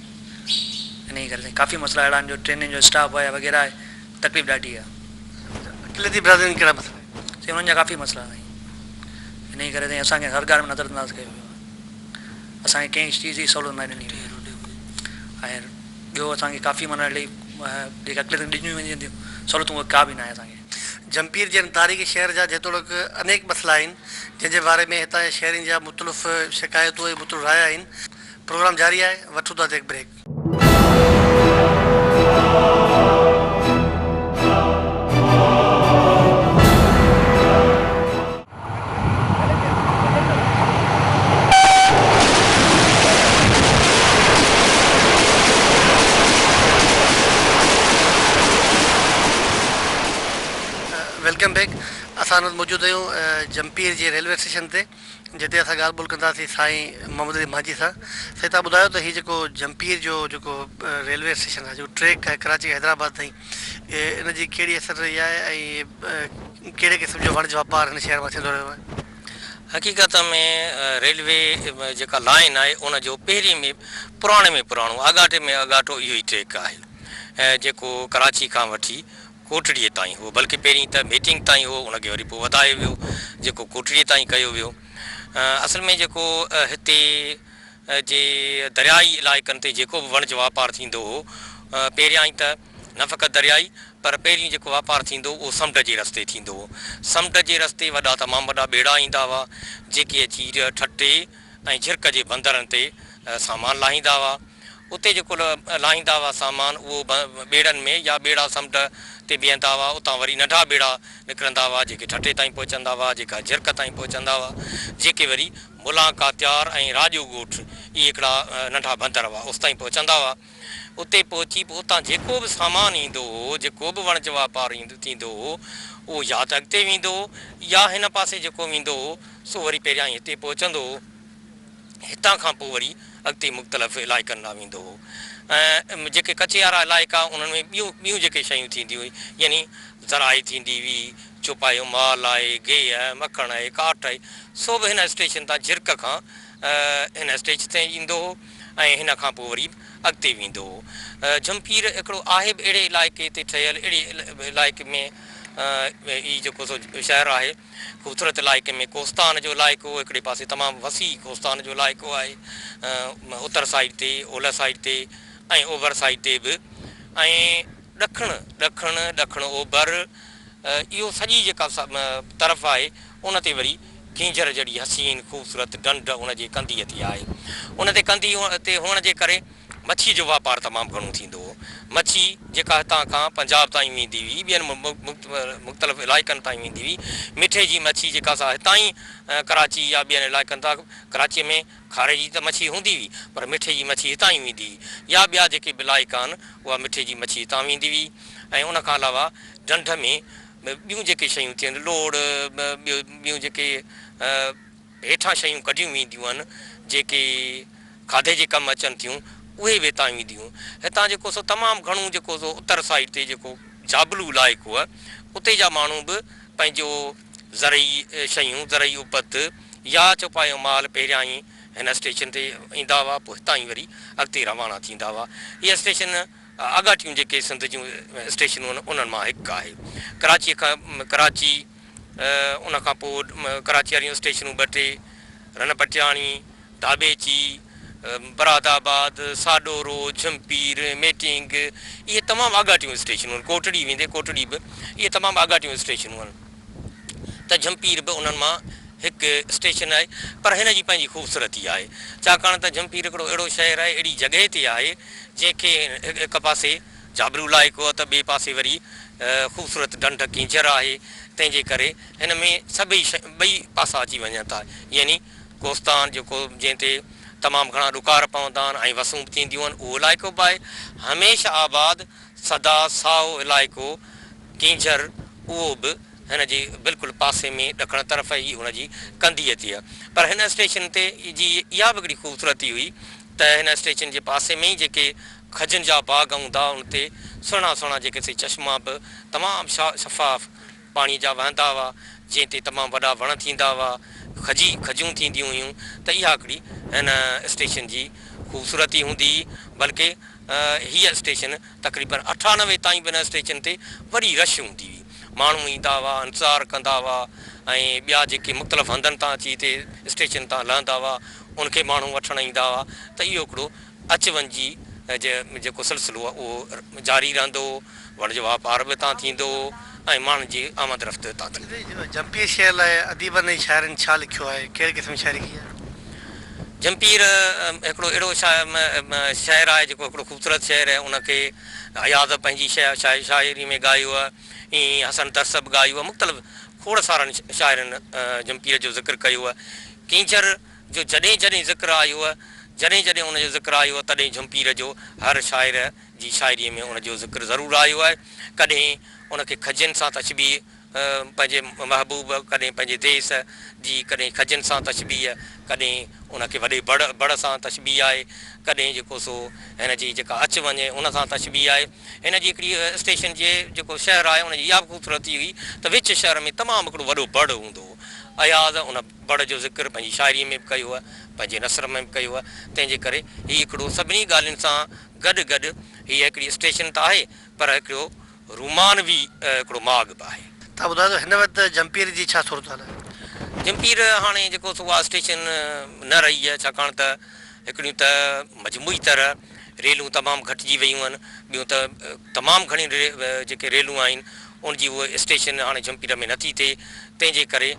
انهي ڪري سائين ڪافي مسئلا اهڙا آهن جو ٽرينن جو اسٽاپ آهي وغيره آهي تڪليف ڏاڍي آهي. اقليتي برادرين ڪهڙا مسئلا آهن؟ سائين انهن جا ڪافي مسئلا آهن سائين انهي ڪري سائين اسان کي هر ڳالهه ۾ نظر انداز ڪيو ويو آهي اسان کي ڪنهن چيز جي سهولت ناهي ڏني وئي ۽ ٻيو اسان کي ڪافي معنيٰ اهڙي جيڪي اقليتن کي ڏنيون وڃن ٿيون سهولتون اهي ڪا به ناهي اسان کي. جمپير جي هن تاريخي شهر جا جيتوڻيڪ انيڪ مسئلا آهن جنهن جي باري ۾ هتان جي شهرين جا مختلف شڪايتون ۽ مختلف رايا آهن. پروگرام جاري آهي وٺون ٿا هڪ بريڪ. Welcome back اسان هن وقت موجود آهيون جمپير جي ريلوي اسٽيشن تي جتي اسان ڳالهه ٻولهه ڪنداسين سائين محمد علي مانجهي سان سائين تهان ٻڌايو ته هي جيڪو جمپير جو جيڪو ريلوي اسٽيشن آهي جيڪو ٽريڪ آهي ڪراچي کان حيدرآباد تائين ان جي ڪهڙي اثر رهي آهي ۽ ڪهڙي قسم جو وڻج واپار هن شهر مان ٿيندو رهيو آهي. حقيقت ۾ ريلوي جيڪا لائين آهي ان جو پهرين ۾ پراڻي ۾ پراڻو آڳاٽي ۾ آڳاٽو اهو ئي ٽريڪ آهي جيڪو ڪراچي کان وٺي ڪوٽڙيء تائين هو، بلڪه پهرين ته ميٽنگ تائين هو، ان کي وري پوء وڌايو ويو، جيڪو ڪوٽڙيء تائين ڪيو ويو. اصل ۾ جيڪو هتي جي دريائي علائقن تي جيڪو به وڻج واپار ٿيندو هو، پهريائين ته نه فقط دريائي، پر پهرين جيڪو واپار ٿيندو هو، اهو سمنڊ جي رستي ٿيندو هو. سمنڊ جي رستي وڏا تمام وڏا ٻيڙا ايندا هئا، جيڪي اچي ٺٽي ۽ جهرڪ جي بندرن تي سامان لاهيندا هئا. اتي جيڪو لاهيندا هئا سامان اهو ٻيڙن ۾ يا ٻيڙا سمنڊ تي بيهندا هئا، اتان وري ننڍا ٻيڙا نڪرندا هئا جيڪي ٺٽي تائين پهچندا هئا، جيڪا جهرڪ تائين پهچندا هئا، جيڪي وري ملان ڪاتيار ۽ راڄو ڳوٺ اهي هڪڙا ننڍا بندر هئا اوستائين پهچندا هئا. اتي پهچي پوء اتان جيڪو به سامان ايندو هو، جيڪو به وڻج واپار ٿيندو هو، اهو يا ته اڳتي ويندو هو يا هن پاسي جيڪو ويندو هو سو وري پهريائين هتي پهچندو هو. هتان کان پوء وري اڳتي مختلف علائقن ڏانهن ويندو هو ۽ جيڪي ڪچي وارا علائقا انهن ۾ ٻيون ٻيون جيڪي شيون ٿينديون هيون يعني زراعي ٿيندي هئي، چوپايو مال آهي، گيهه، مکڻ آهي، ڪاٺ آهي، سو به هن اسٽيشن تان جهرڪ کان هن اسٽيشن تائين ايندو هو ۽ هن کان پوء وري اڳتي ويندو هو. جهمپير هڪڙو آهي به اهڙي علائقي تي ٺهيل اهڙي علائقي ۾ ئي جيڪو سو شهر آهي. خوبصورت علائقي ۾ ڪوهستان جو علائقو هڪڙي پاسي تمام وسيع ڪوهستان جو علائقو آهي اتر سائيڊ تي اولهه سائيڊ تي ۽ اوڀر سائيڊ تي به ۽ ڏکڻ ڏکڻ ڏکڻ اوڀر اهو سڄي جيڪا طرف آهي ان تي وري ڪينجهر جهڙي حسين خوبصورت ڍنڍ ان جي ڪنڌيء تي آهي ان تي ڪنڌي تي هئڻ جي ڪري مڇي جو واپار تمام گهڻو ٿيندو هو. مڇي جيڪا هتان کان پنجاب تائين ويندي هئي، ٻين مختلف علائقن تائين ويندي هئي. مٺي جي مڇي جيڪا سا هتان ئي ڪراچي يا ٻين علائقن تان، ڪراچيء ۾ کاري جي ته مڇي هوندي هئي پر مٺي جي مڇي هتان ئي ويندي هئي يا ٻيا جيڪي به علائقا آهن اها مٺي جي مڇي هتان ويندي هئي ۽ ان کان علاوه ڍنڍ ۾ ٻيون جيڪي شيون ٿين لوڙ ٻيون جيڪي هيٺان شيون ڪڍيون وينديون آهن جيڪي کاڌي جي ڪم اچن ٿيون اهي به هتان وينديون. هتان جيڪو سو تمام گهڻو جيڪو سو اتر سائيڊ تي جيڪو جابلو علائقو آهي اتي جا ماڻهو به پنهنجو زرعي شيون، زرعي اپت يا چوپايو مال پهريائين هن اسٽيشن تي ايندا هئا پوء هتان ئي وري اڳتي روانا ٿيندا هئا. هيء اسٽيشن آڳاٽيون جيڪي سنڌ جون اسٽيشنون آهن انهن مان هڪ آهي. ڪراچيء کان ڪراچي ان کان پوء ڪراچي واريون اسٽيشنون ٻه ٽي، رن پٽياڻي، ڌاٻيجي، براد آباد، ساڏورو، جهمپير، ميٽينگ اهي تمام آڳاٽيون اسٽيشنون آهن. ڪوٽڙي ويندي ڪوٽڙي به اهي تمام آڳاٽيون اسٽيشنون آهن ته جهمپير به انهن مان هڪ اسٽيشن آهي پر هن جي پنهنجي خوبصورتي آهي ڇاڪاڻ ته جهمپير هڪڙو اهڙو شهر آهي اهڙي جڳهه تي آهي جنهن کي هڪ پاسي جابلو علائقو آهي ته ٻئي پاسي وري خوبصورت ڍنڍ ڪينجهر آهي تنهن جي ڪري هن ۾ سڀئي ٻئي پاسا اچي وڃن ٿا يعني ڪوهستان جيڪو جنهن تي تمام گهڻا ڏڪار پوندا آهن ۽ وسون به ٿينديون آهن اهو علائقو به آهي هميشه آباد سدا سائو علائقو ڪينجهر اهو به هن جي بلڪل پاسي ۾ ڏکڻ طرف ئي هن جي ڪنڌيء تي آهي پر هن اسٽيشن تي جي اها به هڪڙي خوبصورتي هئي ته هن اسٽيشن جي پاسي ۾ ئي جيڪي کجين جا باغ هوندا ان تي سهڻا سهڻا جيڪي سي چشما به تمام شفاف پاڻي جا وهندا هئا جنهن تي تمام وڏا وڻ ٿيندا هئا کجي کجيون ٿينديون هيون ته اها هڪڙي هن اسٽيشن جي خوبصورتي هوندي هئي بلڪه هيء اسٽيشن تقريبن 98 تائين به هن اسٽيشن تي وڏي رش هوندي هئي ماڻهو ايندا هئا انتظار ڪندا هئا ۽ ٻيا جيڪي مختلف هنڌن تان اچي هتي اسٽيشن تان لهندا هئا ان کي ماڻهو وٺڻ ايندا هئا ته اهو هڪڙو اچ وڃ جي جيڪو سلسلو آهي اهو جاري رهندو هو، وڻج واپار به اتان ٿيندو هو ۽ ماڻهن جي آمد رفت اتان ٿيندي هئي. جهمپير شهر لاء اديبن ۽ شاعرن ڇا لکيو آهي؟ ڪهڙي قسم جي شاعري ڪئي آهي؟ جهمپير هڪڙو اهڙو شهر آهي جيڪو هڪڙو خوبصورت شهر آهي ان کي اياز پنهنجي شاعري ۾ ڳايو آهي ائين حسن درس به ڳايو آهي مختلف کوڙ سارن شاعرن جهمپير جو ذڪر ڪيو آهي. ڪينجهر جو جڏهن جڏهن ذڪر آيو آهي، جڏهن جڏهن ان جو ذڪر آيو آهي، تڏهن جهمپير جو هر شاعر جي شاعريء ۾ ان جو ذڪر ضرور آيو آهي. ڪڏهن ان کي کجين سان تشبيهه پنهنجي محبوب، ڪڏهن پنهنجي ديس جي، ڪڏهن کجين سان تشبيهه، ڪڏهن ان کي وڏي بڙ بڙ سان تشبيهه آهي، ڪڏهن جيڪو سو هن جي جيڪا اچ وڃ ان سان تشبيهه آهي. هن جي هڪڙي اسٽيشن جي جيڪو شهر آهي ان جي اها به خوبصورتي هئي ته وچ شهر ۾ تمام هڪڙو وڏو بڙ هوندو هو. اياز ان بڙ جو ذڪر پنهنجي شاعريء ۾ به ڪيو آهي، پنهنجي نثر ۾ به ڪيو آهي، تنهن جي ڪري هي هڪڙو سڀني ڳالهين سان گڏ گڏ هيء هڪڙي اسٽيشن ته آهي پر هڪڙو رومانوي هڪڙو ماڳ به آهي. توهان ٻڌايو ته هن وقت جهمپير جي ڇا صورتحال آهي؟ جهمپير هاڻي جيڪو سو اها اسٽيشن نه رهي آهي ڇاڪاڻ ته هڪڙيون ته مجموعي طرح ريلون تمام گهٽجي ويون آهن ٻيون ته تمام گهڻيون جيڪي ريلون آهن ان جي اها اسٽيشن هاڻي جهمپير ۾ نٿي ٿئي تنهن جي ڪري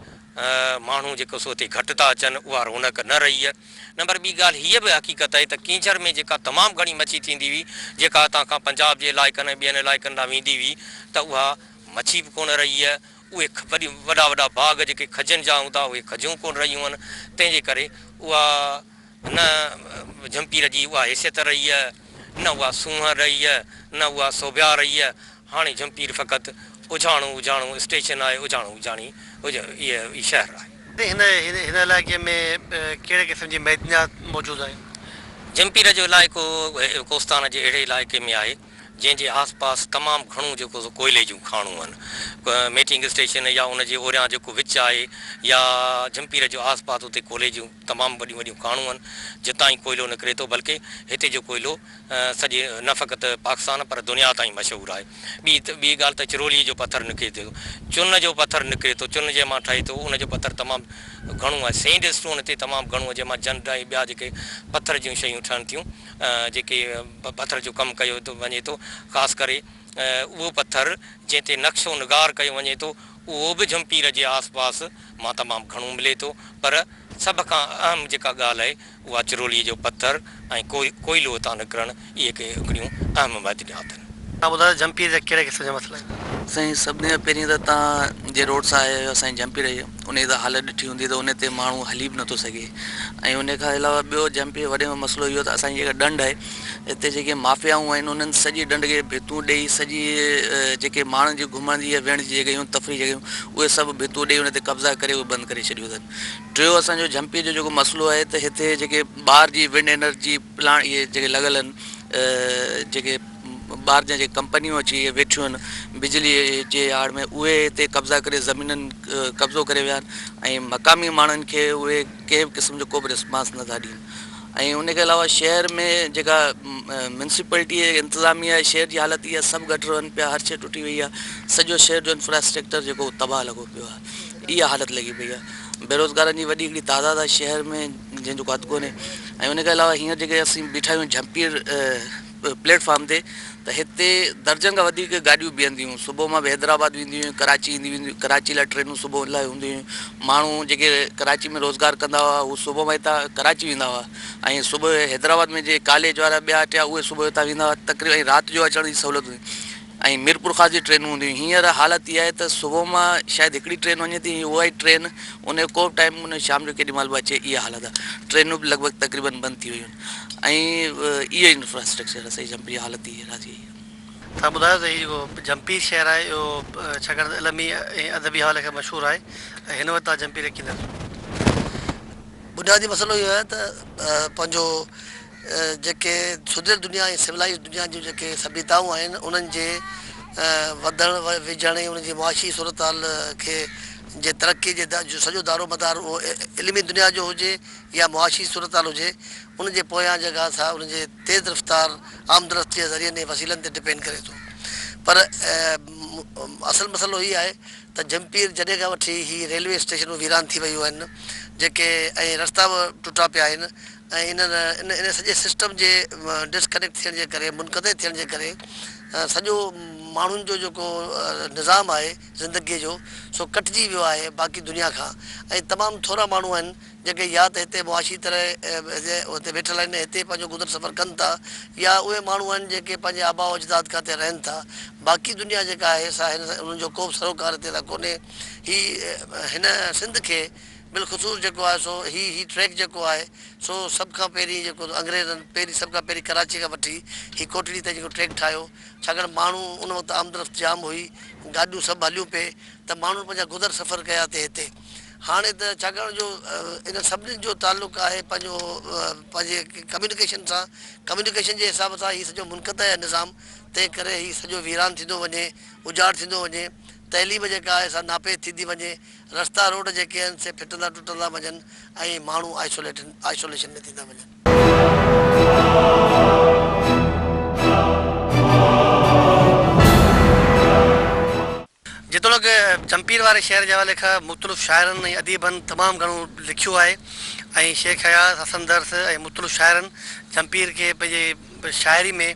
ماڻهو جيڪو سو هتي گهٽ ٿا اچن اها رونق نه رهي آهي. نمبر ٻي ڳالهه هيء به حقيقت آهي ته ڪينجهر ۾ جيڪا تمام گهڻي مڇي ٿيندي هئي جيڪا هتان کان پنجاب جي علائقن ۽ ٻين علائقن ڏانهن ويندي هئي ته اها مڇي به ڪونه رهي آهي اهي وڏيون وڏا وڏا باغ جيڪي کجين جا هوندا اهي کجيون ڪونه رهيون آهن تنهن جي ڪري اها نه جهمپير جي اها حيثيت رهي آهي، نه اها سونهن رهي آهي، نه اها سوڀيا رهي آهي. هاڻي جهمپير فقط اجهاڻو اجهاڻو اسٽيشن آهي، اجهاڻو اجهاڻي اهي شهر آهي. هن هن علائقي ۾ ڪهڙي قسم جي معدنيات موجود آهن؟ جهمپير جو علائقو ڪوهستان جي اهڙي علائقي ۾ آهي، جنهن جي آس پاس تمام گهڻو جيڪو سو ڪوئلي جون کاڻون آهن. ميٽنگ اسٽيشن يا ان جي اوريان جيڪو وچ آهي يا جهمپير جو آس پاس اتي ڪوئلي جون تمام وڏيون وڏيون کاڻون آهن جتان ئي ڪوئلو نڪري ٿو بلڪه هتي جو ڪوئلو سڄي نه فقط پاڪستان پر دنيا تائين مشهور آهي. ٻي ٻي ڳالهه ته چرولي جو پٿر نڪري ٿو چن جو پٿر نڪري ٿو چن جنهن مان ٺهي ٿو ان جو پٿر تمام گهڻو آهي سينڊ اسٽون هتي تمام گهڻو آهي جنهن مان جنڊ ۽ ٻيا جيڪي پٿر جون شيون ٺهن ٿيون جيڪي پٿر جو ڪم ڪيو وڃي ٿو، خاص ڪري اهو پٿر جنهن تي نقش و نگار ڪيو وڃي ٿو، اهو به جهمپير جي آس پاس مان تمام گهڻو ملي ٿو، پر سڀ کان اهم جيڪا ڳالهه آهي اها چرولي جو پٿر ۽ ڪوئلو هتان نڪرڻ، اهي هڪڙيون اهم معدنيات آهن. توهان ٻڌايو جهمپير جا ڪهڙي قسم جا مسئلا آهن؟ سائين سڀني کان پهرين ته توهان جنهن روڊ سان آيا آهيو اسان جي جهمپير جي انهي جي ته حالت ڏٺي هوندي ته انهي تي ماڻهو هلي به نٿو سگهي ۽ انهي کان علاوه ٻيو جهمپير وڏي ۾ مسئلو اهو ته اسان جي جيڪا ڍنڍ آهي هتي جيڪي مافيائون آهن انهن سڄي ڍنڍ کي ڀتون ڏئي سڄي جيڪي ماڻهن جي گهمڻ جي يا ويهڻ جي جڳهيون تفريحي جڳهيون اهي سڀ ڀتون ڏئي انهي تي قبضا ڪري اهي بند ڪري ڇڏيون اٿن ٽيو اسان جو جهمپير جو جيڪو مسئلو آهي ته هتي جيڪي ٻاهر جي ونڊ انرجي پلانٽ اهي جيڪي لڳل آهن جيڪي ٻاهر جا جيڪي ڪمپنيون اچي اهي ويٺيون آهن بجلي جي آڙ ۾ اهي هتي قبضا ڪري زمينن قبضو ڪري ويا آهن ۽ مقامي ماڻهن کي اهي ڪنهن به قسم جو ڪو به رسپانس نٿا ڏين ۽ ان کان علاوه شهر ۾ جيڪا ميونسپلٽي انتظاميه آهي شهر جي حالت اها سڀ گٽر وهن پيا هر شي ٽٽي وئي آهي سڄو شهر جو انفراسٽرڪچر جيڪو تباهه لڳو پيو آهي اها حالت لڳي پئي آهي بيروزگارن جي وڏي هڪڙي تعداد آهي شهر ۾ جنهن جو ڪو حد ڪونهي ۽ ان کان علاوه هينئر جيڪي اسين بيٺا آهيون جهمپير پليٽ فارم تي ته هتي درجن کان وڌيڪ گاڏيون بيهنديون هيون صبح مان به حيدرآباد وينديون هيون ڪراچي اينديون وينديون ڪراچي لاء ٽرينون صبح لاء هونديون هيون ماڻهو جيڪي ڪراچي ۾ روزگار ڪندا هئا هو صبح مان هتان ڪراچي ويندا هئا ۽ صبح حيدرآباد ۾ جي ڪاليج وارا ٻيا ٽيا اهي صبح هتان ويندا هئا تقريبا ۽ رات جو اچڻ جي سهولت هوندي ۽ ميرپورخاص جي ٽرينون هونديون هيون هينئر حالت اها آهي ته صبح مان شايد هڪڙي ٽرين وڃي ٿي ۽ اها ئي ٽرين ان جو ڪو به ٽائيم ڪونهي شام جو ڪيڏي مهل به اچي اها حالت آهي ٽرينون به لڳ ڀڳ تقريبن بند ٿي ويون آهن ۽ اهو ئي انفراسٽرڪچر اسان جي جهمپير جي حالت اها راضي آهي. توهان ٻڌايو ته هي جيڪو جهمپير شهر آهي اهو ڇاڪاڻ ته علمي ۽ ادبي حوالي کان مشهور آهي ۽ هن وقت توهان جهمپير کي ڪيئن ٿا ڏسو؟ بنيادي مسئلو اهو آهي ته پنهنجو جيڪي سڌريل دنيا ۽ سولائيز دنيا جون جيڪي سڀيتائون آهن انهن جي وڌڻ ويجهڻ ۽ انهن جي معاشي صورتحال کي جي ترقي جي جو سڄو دارو مدار اهو علمي دنيا جو هجي يا معاشي صورتحال هجي ان جي پويان جيڪا سا ان جي تيز رفتار آمدرفت جي ذريعن ۽ وسيلن تي ڊپينڊ ڪري ٿو پر اصل مسئلو هي آهي ته جهمپير جڏهن کان وٺي هي ريلوي اسٽيشنون ويران ٿي ويون آهن جيڪي ۽ رستا به ٽٽا پيا آهن ۽ انهن ان ان سڄي سسٽم جي ڊسڪنيڪٽ ٿيڻ جي ڪري منقطع ٿيڻ جي ڪري سڄو ماڻهن جو جيڪو نظام آهي زندگيء جو سو ڪٽجي ويو آهي باقي دنيا کان ۽ تمام ٿورا ماڻهو آهن جيڪي يا ته هتي معاشي طرح هتي ويٺل آهن ۽ هتي پنهنجو گذر سفر ڪن ٿا يا اهي ماڻهو آهن جيڪي پنهنجي آباء و اجداد کان هتي رهن ٿا باقي دنيا جيڪا آهي سا هن انهن جو ڪو به سروڪار هتي سان ڪونهي هي هن سنڌ کي بالخصوص جيڪو آهي سو هي هي ٽريڪ جيڪو آهي سو سڀ کان پهرين جيڪو انگريزن پهرين سڀ کان پهرين ڪراچي کان وٺي هي ڪوٽڙي تائين جيڪو ٽريڪ ٺاهيو ڇاڪاڻ ماڻهو ان وقت آمدرفت جام هئي گاڏيون سڀ هليون پئي ته ماڻهن پنهنجا گذر سفر ڪيا تي هتي هاڻي ته ڇاڪاڻ جو انهن سڀني جو تعلق آهي پنهنجو پنهنجي ڪميونيڪيشن سان ڪميونيڪيشن جي حساب سان هي سڄو منقطع آهي نظام تنهن ڪري هي سڄو ويران ٿيندو وڃي اجاڙ ٿيندو وڃي تعليم جيڪا آهي سا ناپيد ٿيندي وڃي رستا روڊ جيڪي آهن سي ڦٽندا ٽٽندا وڃن ۽ ماڻهو آئسوليٽ آئسوليشن ۾ ٿيندا وڃن. جيتوڻيڪ جمپير واري شعر جي حوالي کان مختلف شاعرن ۽ اديبن تمام گهڻو لکيو آهي ۽ شيخ اياز، حسن درس ۽ مختلف شاعرن جمپير کي پنهنجي شاعري ۾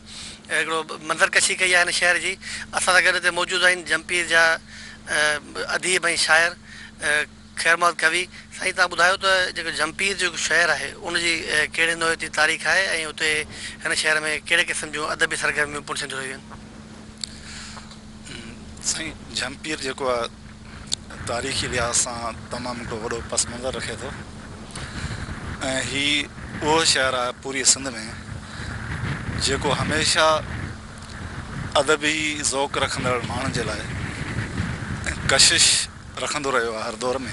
هڪڙو منظر ڪشي ڪئي آهي هن شهر جي. اسان سان گڏ هتي موجود آهن جمپير جا اديب ۽ شاعر خير محمد ڪوي. سائين توهان ٻڌايو ته جيڪو جمپير جو شهر آهي ان جي ڪهڙي نوعيت جي تاريخ آهي ۽ اتي هن شهر ۾ ڪهڙي قسم جون ادبي سرگرميون پڻ ٿينديون رهيون آهن. سائين جهمپير جيڪو آهي تاريخي لحاظ سان تمام هڪڙو وڏو پس منظر رکي ٿو ۽ هي اهو شهر آهي پوري سنڌ ۾ جيڪو هميشه ادبي ذوق رکندڙ ماڻهن جي لاء ڪشش رکندو رهيو آهي هر دور ۾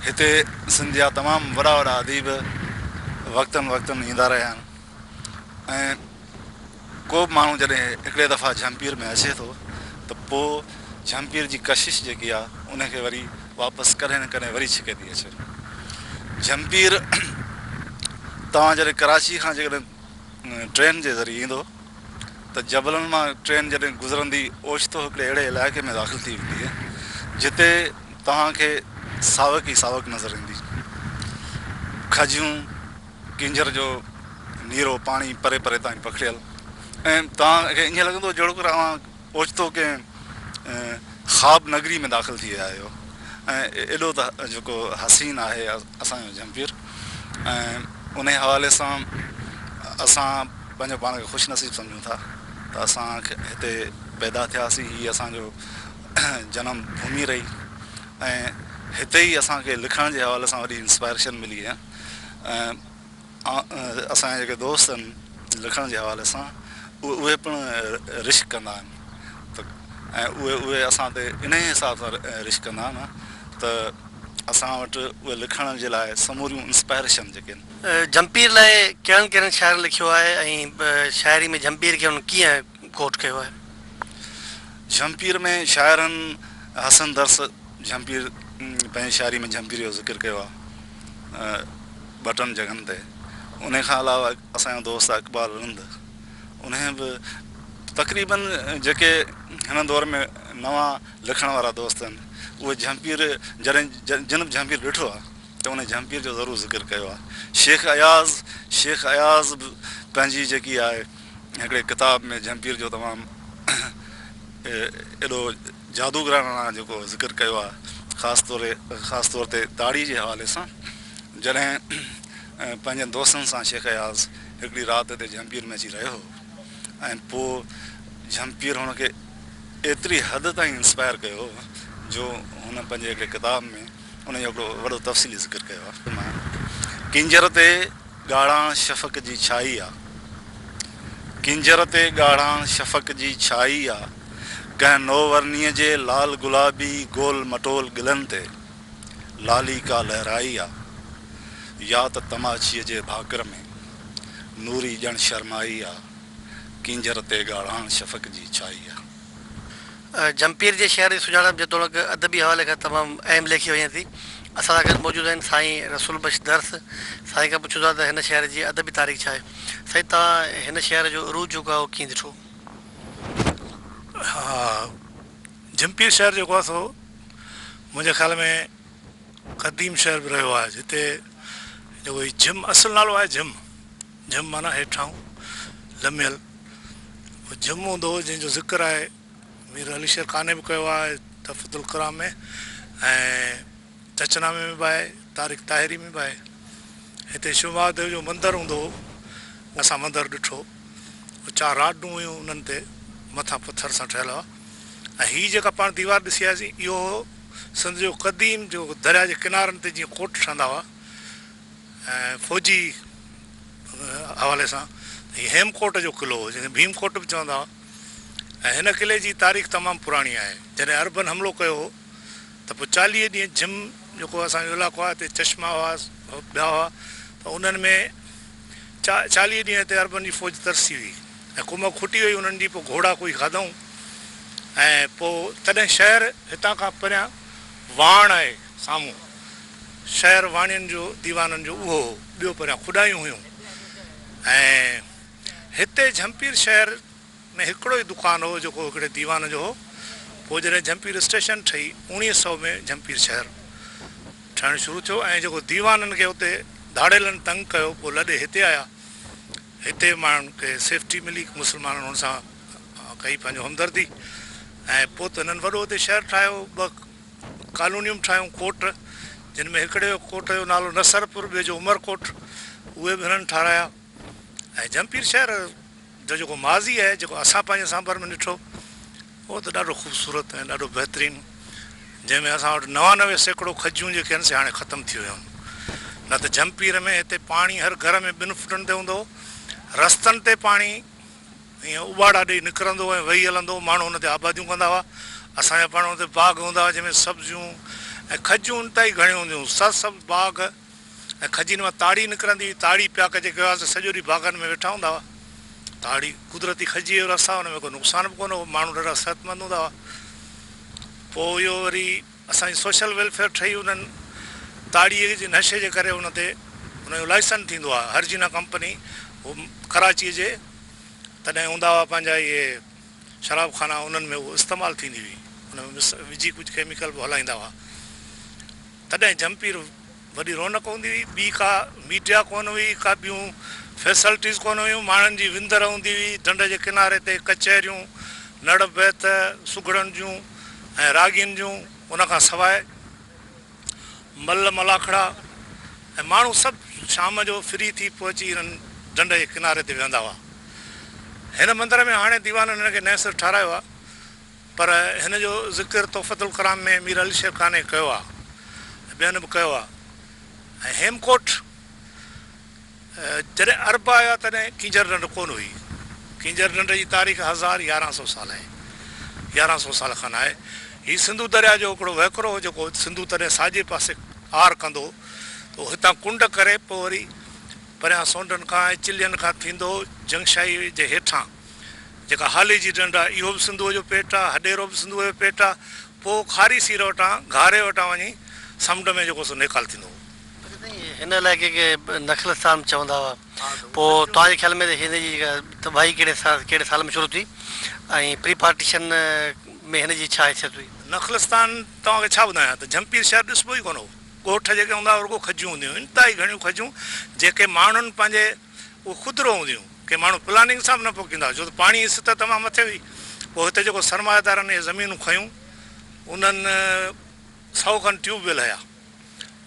هتي سنڌ جا تمام وڏا وڏا اديب وقتن وقتن ايندا رهيا آهن ۽ ڪو به ماڻهو جڏهن هڪڙي دفعا جهمپير ۾ اچي ٿو ته پوء جهمپير جي ڪشش جيڪي آهي ان کي وري واپس ڪڏهن نه ڪڏهن وري ڇڪي ٿي اچي. جهمپير توهان جڏهن ڪراچي کان جيڪڏهن ٽرين جي ذريعي ايندو ته جبلن مان ٽرين جڏهن گذرندي اوچتو هڪڙي اهڙي علائقي ۾ داخل ٿي ويندي جتي توهان کي ساوڪ ئي ساوڪ نظر ايندي. کجيون. ڪينجهر جو نيرو پاڻي پري پري تائين پکڙيل ۽ توهان کي ائين لڳندو جهڙوڪر اوهان اوچتو ڪنهن خواب نگري ۾ داخل ٿي ويا آهيو ۽ ايڏو ته جيڪو حسين آهي اسان جو جهمپير ۽ انهي حوالي سان اسان پنهنجو پاڻ کي خوش نصيب سمجهون ٿا. ته اسان هتي پيدا ٿياسين هي اسان جو جنم ڀومي رهي ۽ هتي ئي اسان کي لکڻ جي حوالي سان وڏي انسپائريشن ملي ۽ اسان جا جيڪي دوست آهن لکڻ جي حوالي سان اهي پڻ رشڪ ڪندا آهن ته ۽ اهي اهي اسان تي انهي حساب سان رشڪ ڪندا آهن ته اسان وٽ اهي لکڻ جي لاء سموريون انسپائريشن جيڪي آهن. جهمپير لاء ڪهڙن ڪهڙن شاعرن لکيو آهي ۽ شاعري ۾ جهمپير کي انهن ڪيئن ڪوٽ ڪيو آهي؟ جهمپير ۾ شاعرن حسن درس جهمپير پنهنجي شاعري ۾ جهمپير جو ذڪر ڪيو آهي ٻه ٽن جڳهن تي انهي کان علاوه اسان جو دوست اقبال رند انهي به تقريبن جيڪي هن دور ۾ نوان لکڻ وارا دوست آهن اهي جهمپير جڏهن جن به جهمپير ڏٺو آهي ته انهي جهمپير جو ضرور ذڪر ڪيو آهي. شيخ اياز، شيخ اياز به پنهنجي جيڪي آهي هڪڙي ڪتاب ۾ جهمپير جو تمام ايڏو جادوگراڻا جيڪو ذڪر ڪيو آهي خاص طور خاص طور تي تاڙي جي حوالي سان جڏهن پنهنجن دوستن سان شيخ اياز هڪڙي رات هتي جهمپير ۾ اچي رهيو هو ۽ پوء جهمپير هن کي ايتري حد تائين انسپائر ڪيو جو هن پنهنجي هڪڙي ڪتاب ۾ ان جو هڪڙو وڏو تفصيلي ذڪر ڪيو آهي. ڪينجهر تي ڳاڙهاڻ شفق جي ڇائي آ. ڪينجهر تي ڳاڙهاڻ شفق جي ڇائي آ. ڪنهن نوورنيء جي لال گلابي گول مٽول ڳلن تي لالي ڪا لهرائي آ. يا ته تماچيء جي ڀاڪر ۾ نوري ڄڻ شرمائي آ. ڪينجهر تي ڳاڙهاڻ شفق جي ڇائي آ. جهمپير جي شهر جي سڃاڻپ جيتوڻيڪ ادبي حوالي کان تمام اهم ليکي وڃي ٿي. اسان سان گڏ موجود آهن سائين رسول بخش درس. سائين کان پڇون ٿا ته هن شهر جي ادبي تاريخ ڇا آهي؟ سائين توهان هن شهر جو عروج جيڪو آهي اهو ڪيئن ڏٺو؟ ها جهمپير شهر جيڪو آهي سو منهنجي خيال ۾ قديم شهر به رهيو آهي جتي جيڪو هي جهم اصل نالو آهي جهم جهم معنيٰ هيٺاهون لميل اهو جهم هوندو هو جنهن جو ذڪر آهي مير علي شير قانع به ڪيو آهي تحفة الڪرام ۾ ۽ چچنامي ۾ به آهي تاريخ طاهري ۾ به آهي. هتي شو مهاديو جو مندر هوندو هو اسان مندر ڏٺو چار راڊون هيون انهن تي مٿان پٿر سان ٺهيل هئا ۽ هي جيڪا پاڻ ديوار ڏسي آياسين اهو هو سنڌ جو قديم جو درياء جي ڪنارن تي جيئن ڪوٽ ٺهندا هئا ۽ فوجي حوالي سان هي هيم ڪوٽ جو قلعو هو جنهن کي ڀيم ڪوٽ به چوندا هئا ۽ هن قلعي جي تاريخ تمام پراڻي آهي جڏهن عربن حملو ڪيو هو ته پوء 40 ڏينهن جهم جيڪو اسان جو علائقو آهي اتي چشما هئا ٻيا هئا ته انهن ۾ 40 ڏينهن هتي عربن جي فوج ترسي هئي ۽ ڪمڪ کٽي وئي انهن جي پوء گهوڙا ڪوهي کاڌائون ۽ پوء تڏهن شهر هتان کان پريان واڻ آهي سامهون شهر واڻين جو ديوانن جو اهو هو، ٻيو پريان کڏايون هيون ۽ هتي جهمپير شهر ۾ هڪڙو ئي دڪان هو جيڪو هڪڙي ديوان جو هو. پوء جڏهن جهمپير اسٽيشن ٺهي 1900 ۾ جهمپير شهر ٺهڻ شروع ٿيو ۽ جيڪو ديوانن کي اتي ڌاڙيلن تنگ ڪيو پوء لڏي هتي آيا. هتي ماڻهن کي سيفٽي ملي مسلمانن هن سان ڪئي پنهنجو همدردي ۽ پوء ته هنن وڏو هتي شهر ٺاهيو ٻه ڪالونيون به ٺاهيون ڪوٽ جن ۾ هڪڙي ڪوٽ جو نالو نصرپور ٻئي جو عمر ڪوٽ اهي به هنن ٺارايا ۽ جهمپير شهر جو جيڪو ماضي آهي جيڪو اسان پنهنجي سانڀر ۾ ڏٺو اهو ته ڏاڍو خوبصورت ۽ ڏاڍو بهترين جنهن ۾ اسان وٽ 99% کجيون جيڪي آهن سي هاڻي ختم ٿي ويون آهن نه ته جهمپير ۾ هتي پاڻي هر گهر ۾ ٻن فٽن تي هوندو هو رستن تي پاڻي ائين اٻاڙا ڏئي نڪرندو ۽ وهي هلندو هو، ماڻهو ان تي آباديون ڪندا هئا، اسان جا پاڻ ان تي باغ هوندا هئا، جنهن ۾ سبزيون ۽ کجيون انتهائي گهڻيون هونديون هيون، سرسبز باغ ۽ کجين مان تاڙي نڪرندي هئي، تاڙي پياڪ جيڪي هئا سي سڄو ڏينهن باغن ۾ ويٺا هوندا هئا، تاڙي قدرتي کجيء جو رس آهي، ان ۾ ڪو نقصان به ڪونه هو، ماڻهو ڏاڍا صحتمند هوندا هئا، پوء اهو وري اسان جي سوشل ويلفيئر ٺهي انهن تاڙيء جي نشي جي ڪري ان تي ان جو لائسن ٿيندو آهي هرجينا ڪمپني هو ڪراچيء جي تڏهن هوندا هئا پنهنجا اهي شراب خانا انهن ۾ اهو استعمال ٿيندي هئي ان ۾ مس وجهي ڪجهه ڪيميڪل به هلائيندا هئا تڏهن جهمپير وڏي رونق هوندي هئي ٻي ڪا ميڊيا ڪونه هئي ڪا ٻيون فيسلٽيز ڪونه هيون ماڻهن جي وندر هوندي هئي ڍنڍ جي ڪناري تي ڪچهريون نڙ بيت سگهڙن جون ۽ راڳين جون ان کان سواء مل ملاکڙا ۽ ماڻهو سڀ شام جو فري ٿي پهچي انهن ڍنڍ جي ڪناري تي ويهندا هئا. هن مندر ۾ هاڻي ديوانن هن کي نئين سر ٺارايو آهي، پر هن جو ذڪر تحفة الڪرام ۾ مير علي شير قانع ڪيو آهي ۽ ٻين به ڪيو آهي ۽ هيمڪوٽ جڏهن عرب آيا تڏهن ڪينجهر ڍنڍ ڪونه هئي. ڪينجهر ڍنڍ جي تاريخ 1100 سال آهي. 1100 سال کن آهي. هي سنڌو درياء جو هڪڙو وهڪرو هو جيڪو سنڌو تڏهن ساڄي پاسي آر ڪندو هو ته هتان ڪنڊ ڪري پوء وري پريان سونڊن کان ۽ چلين کان ٿيندو جنگشاهي جي هيٺان جيڪا هاليجي ڍنڍ آهي اهو به سنڌوء جو پيٽ آهي، هڏيرو به سنڌوء جو پيٽ آهي، پوء کاري سير وٽان گهاري وٽان وڃي سمنڊ ۾ جيڪو سو نيڪال ٿيندو هو. اچا سائين هن علائقي کي نخلستان به چوندا هئا پوء توهان جي خيال ۾ هن جي جيڪا تباهي ڪهڙي سال ڪهڙي سال ۾ شروع ٿي ۽ پري پارٽيشن ۾ هن جي ڇا حيثيت هئي؟ نخلستان توهان کي ڇا ٻڌايان ته جهمپير شهر ڏسبو ئي ڪونه هو. ڳوٺ جيڪي هوندا هئا رڳو کجيون هونديون هيون، انتهائي گهڻيون کجيون جيڪي ماڻهن پنهنجي اهي خودرو هونديون هيون، ڪي ماڻهو پلاننگ سان به نه پوکيندا هئا ڇو ته پاڻي جي سطح تمام مٿي هئي. پوء هتي جيڪو سرمائيدارن اهي زمينون کنيون انهن سئو کن ٽيوب ويل هيا.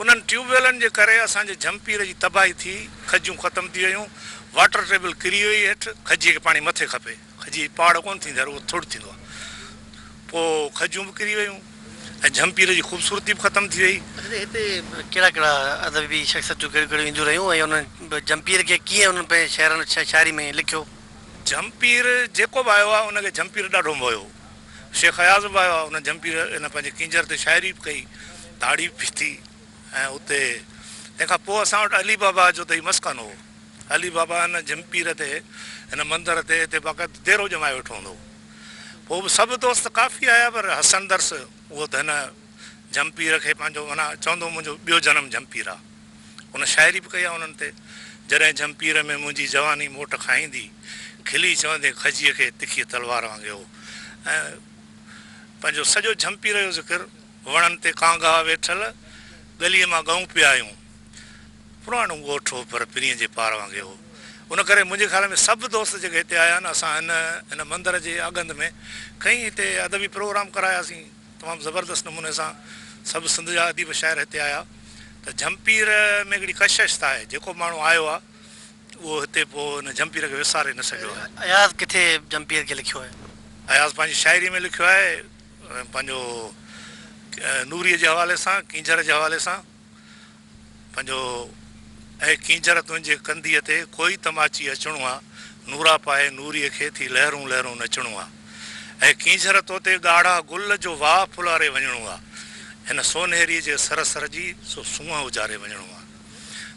انهن ٽيوب ويلن جي ڪري اسان جي جهمپير جي تباهي ٿي، کجيون ختم ٿي ويون، واٽر ٽيبل ڪري وئي هيٺ، کجيء کي پاڻي مٿي کپي، کجيء جي پاڙ ڪونه ٿيندي آهي رڳو ٿڙ ٿيندو آهي، پوء کجيون به ڪري ويون ۽ جهمپير جي خوبصورتي به ختم ٿي وئي. اڇا هتي ڪهڙا ڪهڙا ادبي شخصيتون ڪهڙيون ڪهڙيون اينديون رهيون ۽ انهن جهمپير کي ڪيئن انهن پنهنجي شعرن شاعري ۾ لکيو؟ جهمپير جيڪو به آيو آهي ان کي جهمپير ڏاڍو موهيو. شيخ اياز به آيو آهي ان جهمپير ان پنهنجي ڪينجهر تي شاعري به ڪئي، تاڙي به پيتي ۽ اتي تنهن کان پوء اسان وٽ علي بابا جو ته هي مسڪن هو. علي بابا هن جهمپير تي هن مندر تي هتي باقاعده ديرو ڄمائي ويٺو هوندو هو. پوء به سڀ دوست ڪافي آيا پر حسن درس اهو ته هن جهمپير کي پنهنجو معنيٰ چوندو هو منهنجو ٻيو جنم جهمپير آ. هن شاعري به ڪئي آ انهن تي. جڏهن جهمپير ۾ منهنجي جواني موٽ کائيندي، کلي چوندين کجيء کي تکيء تلوار وانگي هو ۽ پنهنجو سڄو جهمپير جو ذڪر وڻن تي ڪانگا ويٺل ڳليء مان ڳئون پيا آيون. پراڻو ڳوٺ هو پر پرينء جي پار وانگي هو. ان ڪري منهنجي خيال ۾ سڀ دوست جيڪي هتي آيا آهن اسان هن هن مندر جي آڳنڌ ۾ ڪئين هتي ادبي پروگرام ڪراياسين. تمام زبردست نموني سان سڀ سنڌ جا اديب شاعر هتي آيا ته جهمپير ۾ هڪڙي ڪشش ته آهي جيڪو به ماڻهو آيو آهي اهو هتي پوء ان جهمپير کي وساري نه سگهيو آهي. اياز ڪٿي جهمپير کي لکيو آهي؟ اياز پنهنجي شاعري ۾ لکيو آهي پنهنجو نوريء جي حوالي سان ڪينجهر جي حوالي سان. پنهنجو اي ڪينجهر تنهنجي ڪنڌيء تي ڪوئي تماچي اچڻو آ، نورا پائي نوريء کي ٿي لهرون لهرون نچڻو آ. اي ڪينجهر تو تي ڳاڙها گل جو واء ڦلاري وڃڻو آ، هن سونهري جي سر سر جي سو سونهن اجاري وڃڻو آ.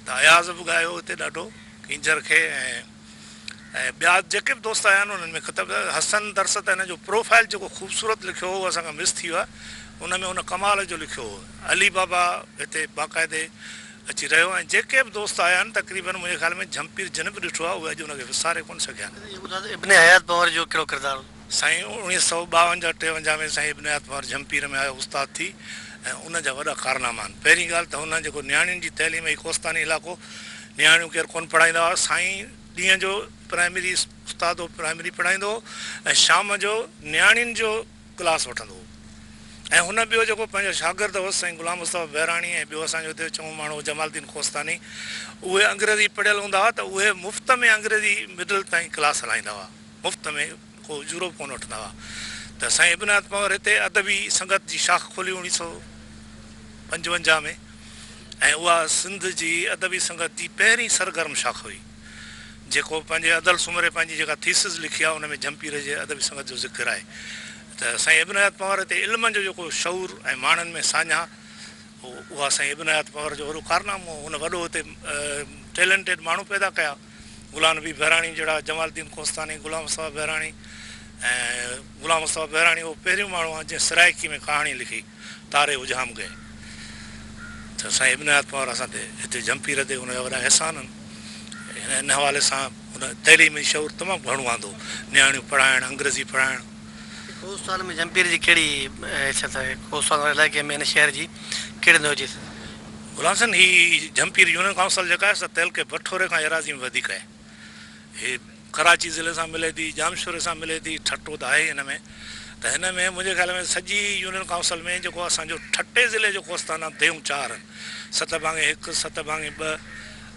ته اياز به ڳايو اتي ڏاڍو ڪينجهر کي ۽ ۽ ٻيا جيڪي به دوست آيا آهن انهن ۾ ڪتب حسن درس ته هن جو پروفائل جيڪو خوبصورت لکيو هو اهو اسان کان مس ٿي ويو آهي ان ۾ ان ڪمال جو لکيو هو علي بابا هتي باقاعدي اچي رهيو ۽ جيڪي به دوست آيا آهن تقريبن منهنجي خيال ۾ جهمپير جن به ڏٺو آهي اهي اڄ ان کي وساري ڪونه سگهيا آهن. اهو ٻڌايو ته ابن حيات پنهور جو ڪهڙو ڪردار هو؟ سائين 1952 53 ۾ سائين ابن حيات پنهور جهمپير ۾ آيو استاد ٿي ۽ ان جا وڏا ڪارناما آهن پهرين ڳالهه ته هن جيڪو نياڻين جي تعليم هي ڪوستاني علائقو نياڻيون ڪير ڪونه پڙهائيندا هئا. سائين ڏينهن جو پرائمري استاد هو، پرائمري پڙهائيندو هو ۽ شام جو نياڻين جو ڪلاس وٺندو هو ۽ هن ٻيو جيڪو پنهنجو شاگرد هوس سائين غلام مصطفيٰ بهراڻي ۽ ٻيو اسان جو هتي چڱو ماڻهو هو جمال الدين ڪوستاني اهي انگريزي پڙهيل هوندا هئا ته اهي مفت ۾ انگريزي مڊل تائين ڪلاس هلائيندا هئا مفت ۾ ڪو اجورو به ڪونه وٺندا هئا ته سائين ابن حيات پنهور هتي ادبي سنگت جي شاخ کولي 1955 ۾ ۽ اها سنڌ جي ادبي سنگت جي پهرين سرگرم شاخ هئي. جيڪو پنهنجي ادل سومري پنهنجي جيڪا ٿيسز لکي آهي ان ۾ جهمپير جي ادبي سنگت جو ذڪر آهي ته سائين ابن حيات پنهور هتي علم جو جيڪو شعور ۽ ماڻهن ۾ ساڃاهه هو اها سائين ابن حيات پنهور جو وڏو ڪارنامو هو. هن وڏو هتي ٽيلنٽيڊ ماڻهو پيدا ڪيا. غلام نبي بهراڻي جهڙا، جمال الدين ڪوستاني، غلام مصطفيٰ بهراڻي ۽ غلام مصطفيٰ بهراڻي اهو پهريون ماڻهو آهي جنهن سرائيڪي ۾ ڪهاڻي لکي تاري اجهام گئي ته سائين ابن حيات پنهور اسان تي هتي جهمپير تي ان جا وڏا احسان آهن ان حوالي سان هن تعليمي شعور تمام گهڻو آندو نياڻيون پڙهائڻ انگريزي پڙهائڻ. ڪوهستان ۾ جهمپير جي ڪهڙي حيثيت آهي؟ ڪوهستان واري علائقي ۾ هن شهر جي ڪهڙي نوع جي حيثيت آهي؟ غلام حسين، هي جهمپير يونين ڪائونسل جيڪا آهي سا تعلقي بٺوري کان ايراضي ۾ وڌيڪ آهي. هي ڪراچي ضلعي سان ملي ٿي، ڄامشوري سان ملي ٿي، ٺٽو ته آهي ئي هن ۾ ته هن ۾ منهنجي خيال ۾ سڄي يونين ڪائونسل ۾ جيڪو اسان جو ٺٽي ضلعي جو ڪوهستان آهي ديهون چار آهن، ست ڀاڱي هڪ، ست ڀاڱي ٻه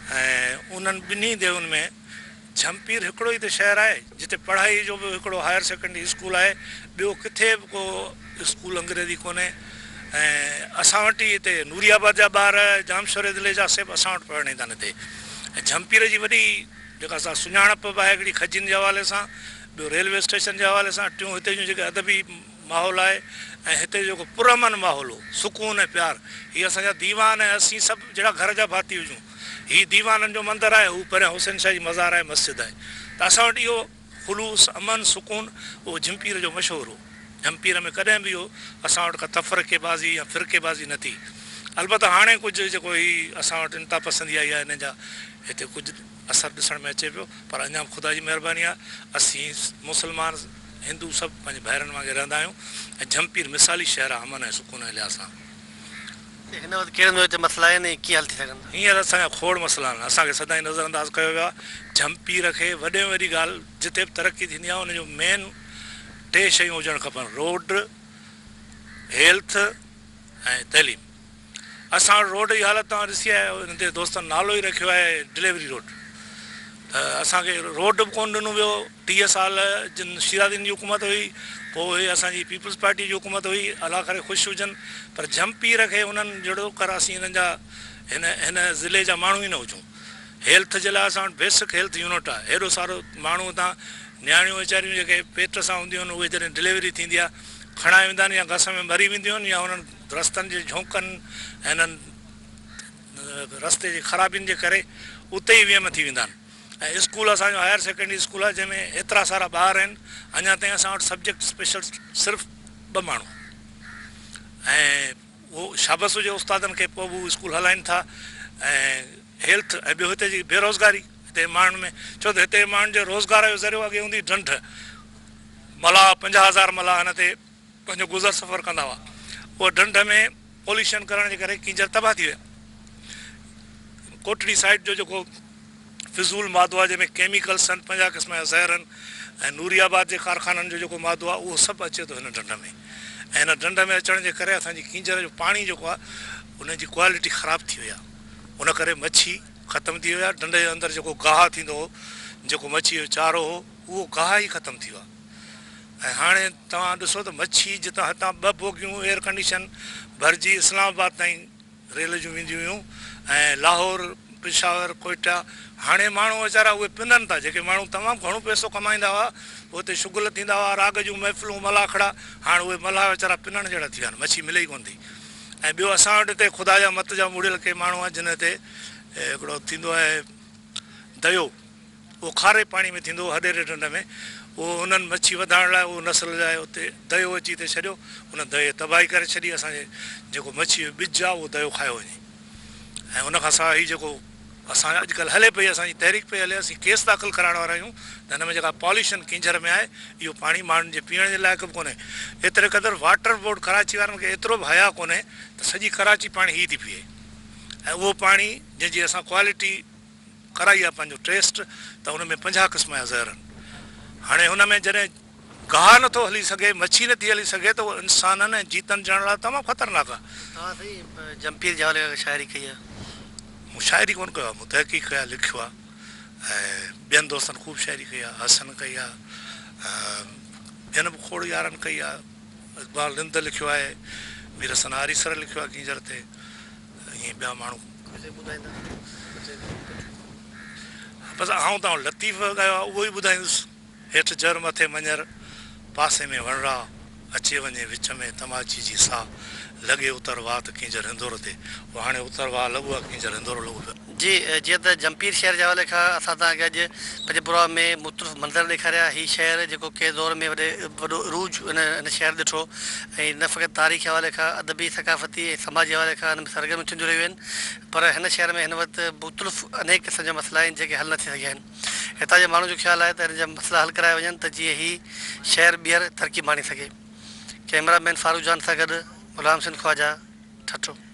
۽ انهن ٻنهي ديهن ۾ جهمپير هڪڙو ئي ته شهر آهي جتي پڙهائي جو به هڪڙو هائر سيڪنڊري اسڪول آهي ٻيو ڪٿي به ڪو اسڪول انگريزي ڪونهي ۽ اسان وٽ ئي هتي نوري آباد جا ٻار ڄامشوري ضلعي جا سڀ اسان وٽ پڙهڻ ايندا آهن هتي ۽ جهمپير جي وڏي جيڪا سا سڃاڻپ به آهي هڪڙي کجين جي حوالي سان ٻيو ريلوي اسٽيشن جي حوالي سان ٽيون هتي جون جيڪي ادبي ماحول آهي ۽ هتي جيڪو پرامن ماحول هو سڪون ۽ پيار هي اسان جا ديوان ۽ اسين سڀ جهڙا گهر جا ڀاتي هجون هي ديوانن جو مندر آهي هو پريان حسين شاهه جي مزار آهي مسجد آهي ته اسان وٽ اهو خلوص امن سڪون اهو جهمپير جو مشهور هو جهمپير ۾ ڪڏهن به اهو اسان وٽ ڪا تفرقي بازي يا فرقي بازي نه ٿي البته هاڻي ڪجهه جيڪو هي اسان وٽ انتها پسندي آئي آهي انهن جا هتي ڪجهه اثر ڏسڻ ۾ اچي پيو پر اڃا به خدا جي مهرباني آهي اسين مسلمان هندو سڀ پنهنجي ڀائرن وانگي رهندا آهيون ۽ جهمپير مثالي شهر آهي امن ۽ سڪون ۽ لحاظ سان. هن وقت ڪهڙن نوعيت جا مسئلا آهن ۽ ڪيئن حل ٿي سگهن ٿا؟ هينئر اسان جا کوڙ مسئلا آهن، اسان کي سدائين نظر انداز ڪيو ويو آهي، جهمپير کي وڏي ۾ وڏي ڳالهه جتي به ترقي ٿيندي آهي ان جو مين ٽي شيون هجڻ کپن روڊ، هيلٿ ۽ تعليم. اسان وٽ روڊ جي حالت توهان ڏسي آهي ان تي دوستن نالو ئي رکيو آهي ڊليوري روڊ ته اسان کي روڊ به ڪونه ڏنو ويو 30 سال جن شيرازين جي حڪومت هئي پوء هي اسان جي پيپلز پارٽي جي حڪومت هئي الله ڪري خوش هجن پر جهمپير کي انهن جهڙو ڪر اسين هنن جا هن هن ضلعي جا ماڻهو ئي نه هجون هيلٿ جي لاء اسان وٽ بيسڪ هيلٿ يونٽ آهي هيڏو سارو ماڻهو هتان نياڻيون ويچاريون جيڪي پيٽ سان هونديون آهن اهي جڏهن ڊليوري ٿيندي آهي کڻائي ويندا آهن يا گس ۾ مري وينديون آهن يا انهن رستن جي جهونڪن ۽ انهن رستي جي خرابين جي ڪري اتي ئي ويم ٿي ويندا آهن ۽ اسڪول اسان جو هائر سيڪنڊري اسڪول آهي جنهن ۾ ايترا سارا ٻار آهن اڃا تائين اسان وٽ سبجيڪٽ اسپيشلسٽ صرف ٻه ماڻهو ۽ اهو شابس هجي استادن کي پوء به هو اسڪول هلائين ٿا ۽ هيلٿ ۽ ٻيو هتي جي بيروزگاري هتي ماڻهن ۾ ڇو ته هتي ماڻهن جي روزگار جو ذريعو اڳي هوندي ڍنڍ ملاح 50 هزار ملاح هن تي پنهنجو گذر سفر ڪندا هئا. اها ڍنڍ ۾ پوليوشن ڪرڻ جي ڪري ڪينجهر تباهه ٿي ويا. ڪوٽڙي سائيڊ جو جيڪو فضول مادو آهي جنهن ۾ ڪيميڪلس آهن 50 قسم جا زهر آهن ۽ نوري آباد جي ڪارخانن جو جيڪو مادو آهي اهو سڀ اچي ٿو هن ڍنڍ ۾ ۽ هن ڍنڍ ۾ اچڻ جي ڪري اسان جي ڪينجهر جو پاڻي جيڪو آهي ان جي ڪوالٽي خراب ٿي وئي آهي ان ڪري مڇي ختم ٿي وئي آهي ڍنڍ جي اندر جيڪو گاهه ٿيندو هو جيڪو مڇي جو چارو هو اهو گاهه ئي ختم ٿي ويو آهي. ۽ هاڻي توهان ڏسو ته مڇي جتان هتان ٻه بوگيون ايئر ڪنڊيشن ڀرجي اسلام آباد تائين ريل جون وينديون هيون ۽ لاهور، پشاور، ڪوئٽا هاڻي ماڻهو ويچارا اهي پنن ٿا جيڪي ماڻهو تمام گهڻو پئسو ڪمائيندا هئا اتي شغل ٿيندا هئا راڳ جون محفلون ملاکڙا هاڻ اهي ملاح ويچارا پنڻ جهڙا ٿي ويا آهن مڇي ملي ئي ڪونه ٿي ۽ ٻيو اسان وٽ هتي خدا جا مت جا مڙيل ڪي ماڻهو آهن جن هتي هڪڙو ٿيندو آهي ديو. اهو کاري پاڻي ۾ ٿيندو هو هڏيري ڍنڍ ۾ اهو انهن مڇي وڌائڻ لاء اهو نسل لاء اتي ديو اچي اتي ڇڏيو ان ديي تباهي ڪري ڇڏي اسان جي جيڪو مڇي جو ٻج آهي اهو ديو کايو وڃي ۽ ان کان سواء هي جيڪو اسان اڄڪلهه هلي پئي اسان جي تحريڪ پئي هلي اسين ڪيس داخل ڪرائڻ وارا آهيون ته هن ۾ جيڪا پاليوشن ڪينجهر ۾ آهي اهو پاڻي ماڻهن جي پيئڻ جي لائق به ڪونهي ايتري قدر واٽر بورڊ ڪراچي وارن کي ايترو به حياء ڪونهي ته سڄي ڪراچي پاڻي هي ٿي پيئي ۽ اهو پاڻي جنهن جي اسان ڪوالٽي ڪرائي آ پنهنجو ٽيسٽ ته ان ۾ 50 قسم جا زهر آهن. هاڻي هن ۾ جڏهن گاهه نٿو هلي سگهي، مڇي نٿي هلي سگهي ته اهو انسانن ۽ جيتن جڻ لاء تمام خطرناڪ آ. توهان سائين جمپير جي حوالي کان شاعري ڪئي آ؟ مون شاعري ڪونه ڪيو آ، مون تحقيق ڪئي آ، لکيو آ ۽ ٻين دوستن خوب شاعري ڪئي آ، حسن ڪئي آ، ٻين به کوڙ يارن ڪئي آ، اقبال رند لکيو آهي، مير حسن آريسر لکيو آ ڪينجهر تي. ائين ٻيا ماڻهو. ڪجهه ٻڌائيندا بس آئون ته لطيف ڳايو آهي اهو ئي ٻڌائيندس. هيٺ جر مٿي مڃر، پاسي ۾ وڻراهه، اچي وڃي وچ ۾ تماچي جي ساهه، لڳي اتر واهه ته ڪينجهر هندورو تي. اهو هاڻي اتر واهه لڳو آهي ڪينجهر هندورو لڳو پيو آهي. جي جيئن ته جمپير شهر جي حوالي کان اسان توهان کي اڄ پنهنجي پروگرام ۾ مختلف منظر ڏيکاريا. هي شهر جيڪو ڪنهن دور ۾ وڏي وڏو عروج ان هن شهر ڏٺو ۽ نه فقط تاريخي حوالي کان ادبي، ثقافتي ۽ سماجي حوالي کان هن ۾ سرگرميون ٿينديون رهيون آهن پر هن شهر ۾ هن وقت مختلف انيڪ قسم جا مسئلا آهن جيڪي حل نه ٿي سگهيا آهن. هتان جي ماڻهن جو خيال آهي ته هن جا مسئلا حل ڪرايا وڃن ته جيئن هي شهر ٻيهر ترقي ماڻي سگهي. ڪئميرا مين فاروق جان سان گڏ غلام حسين خواجه، ٺٽو.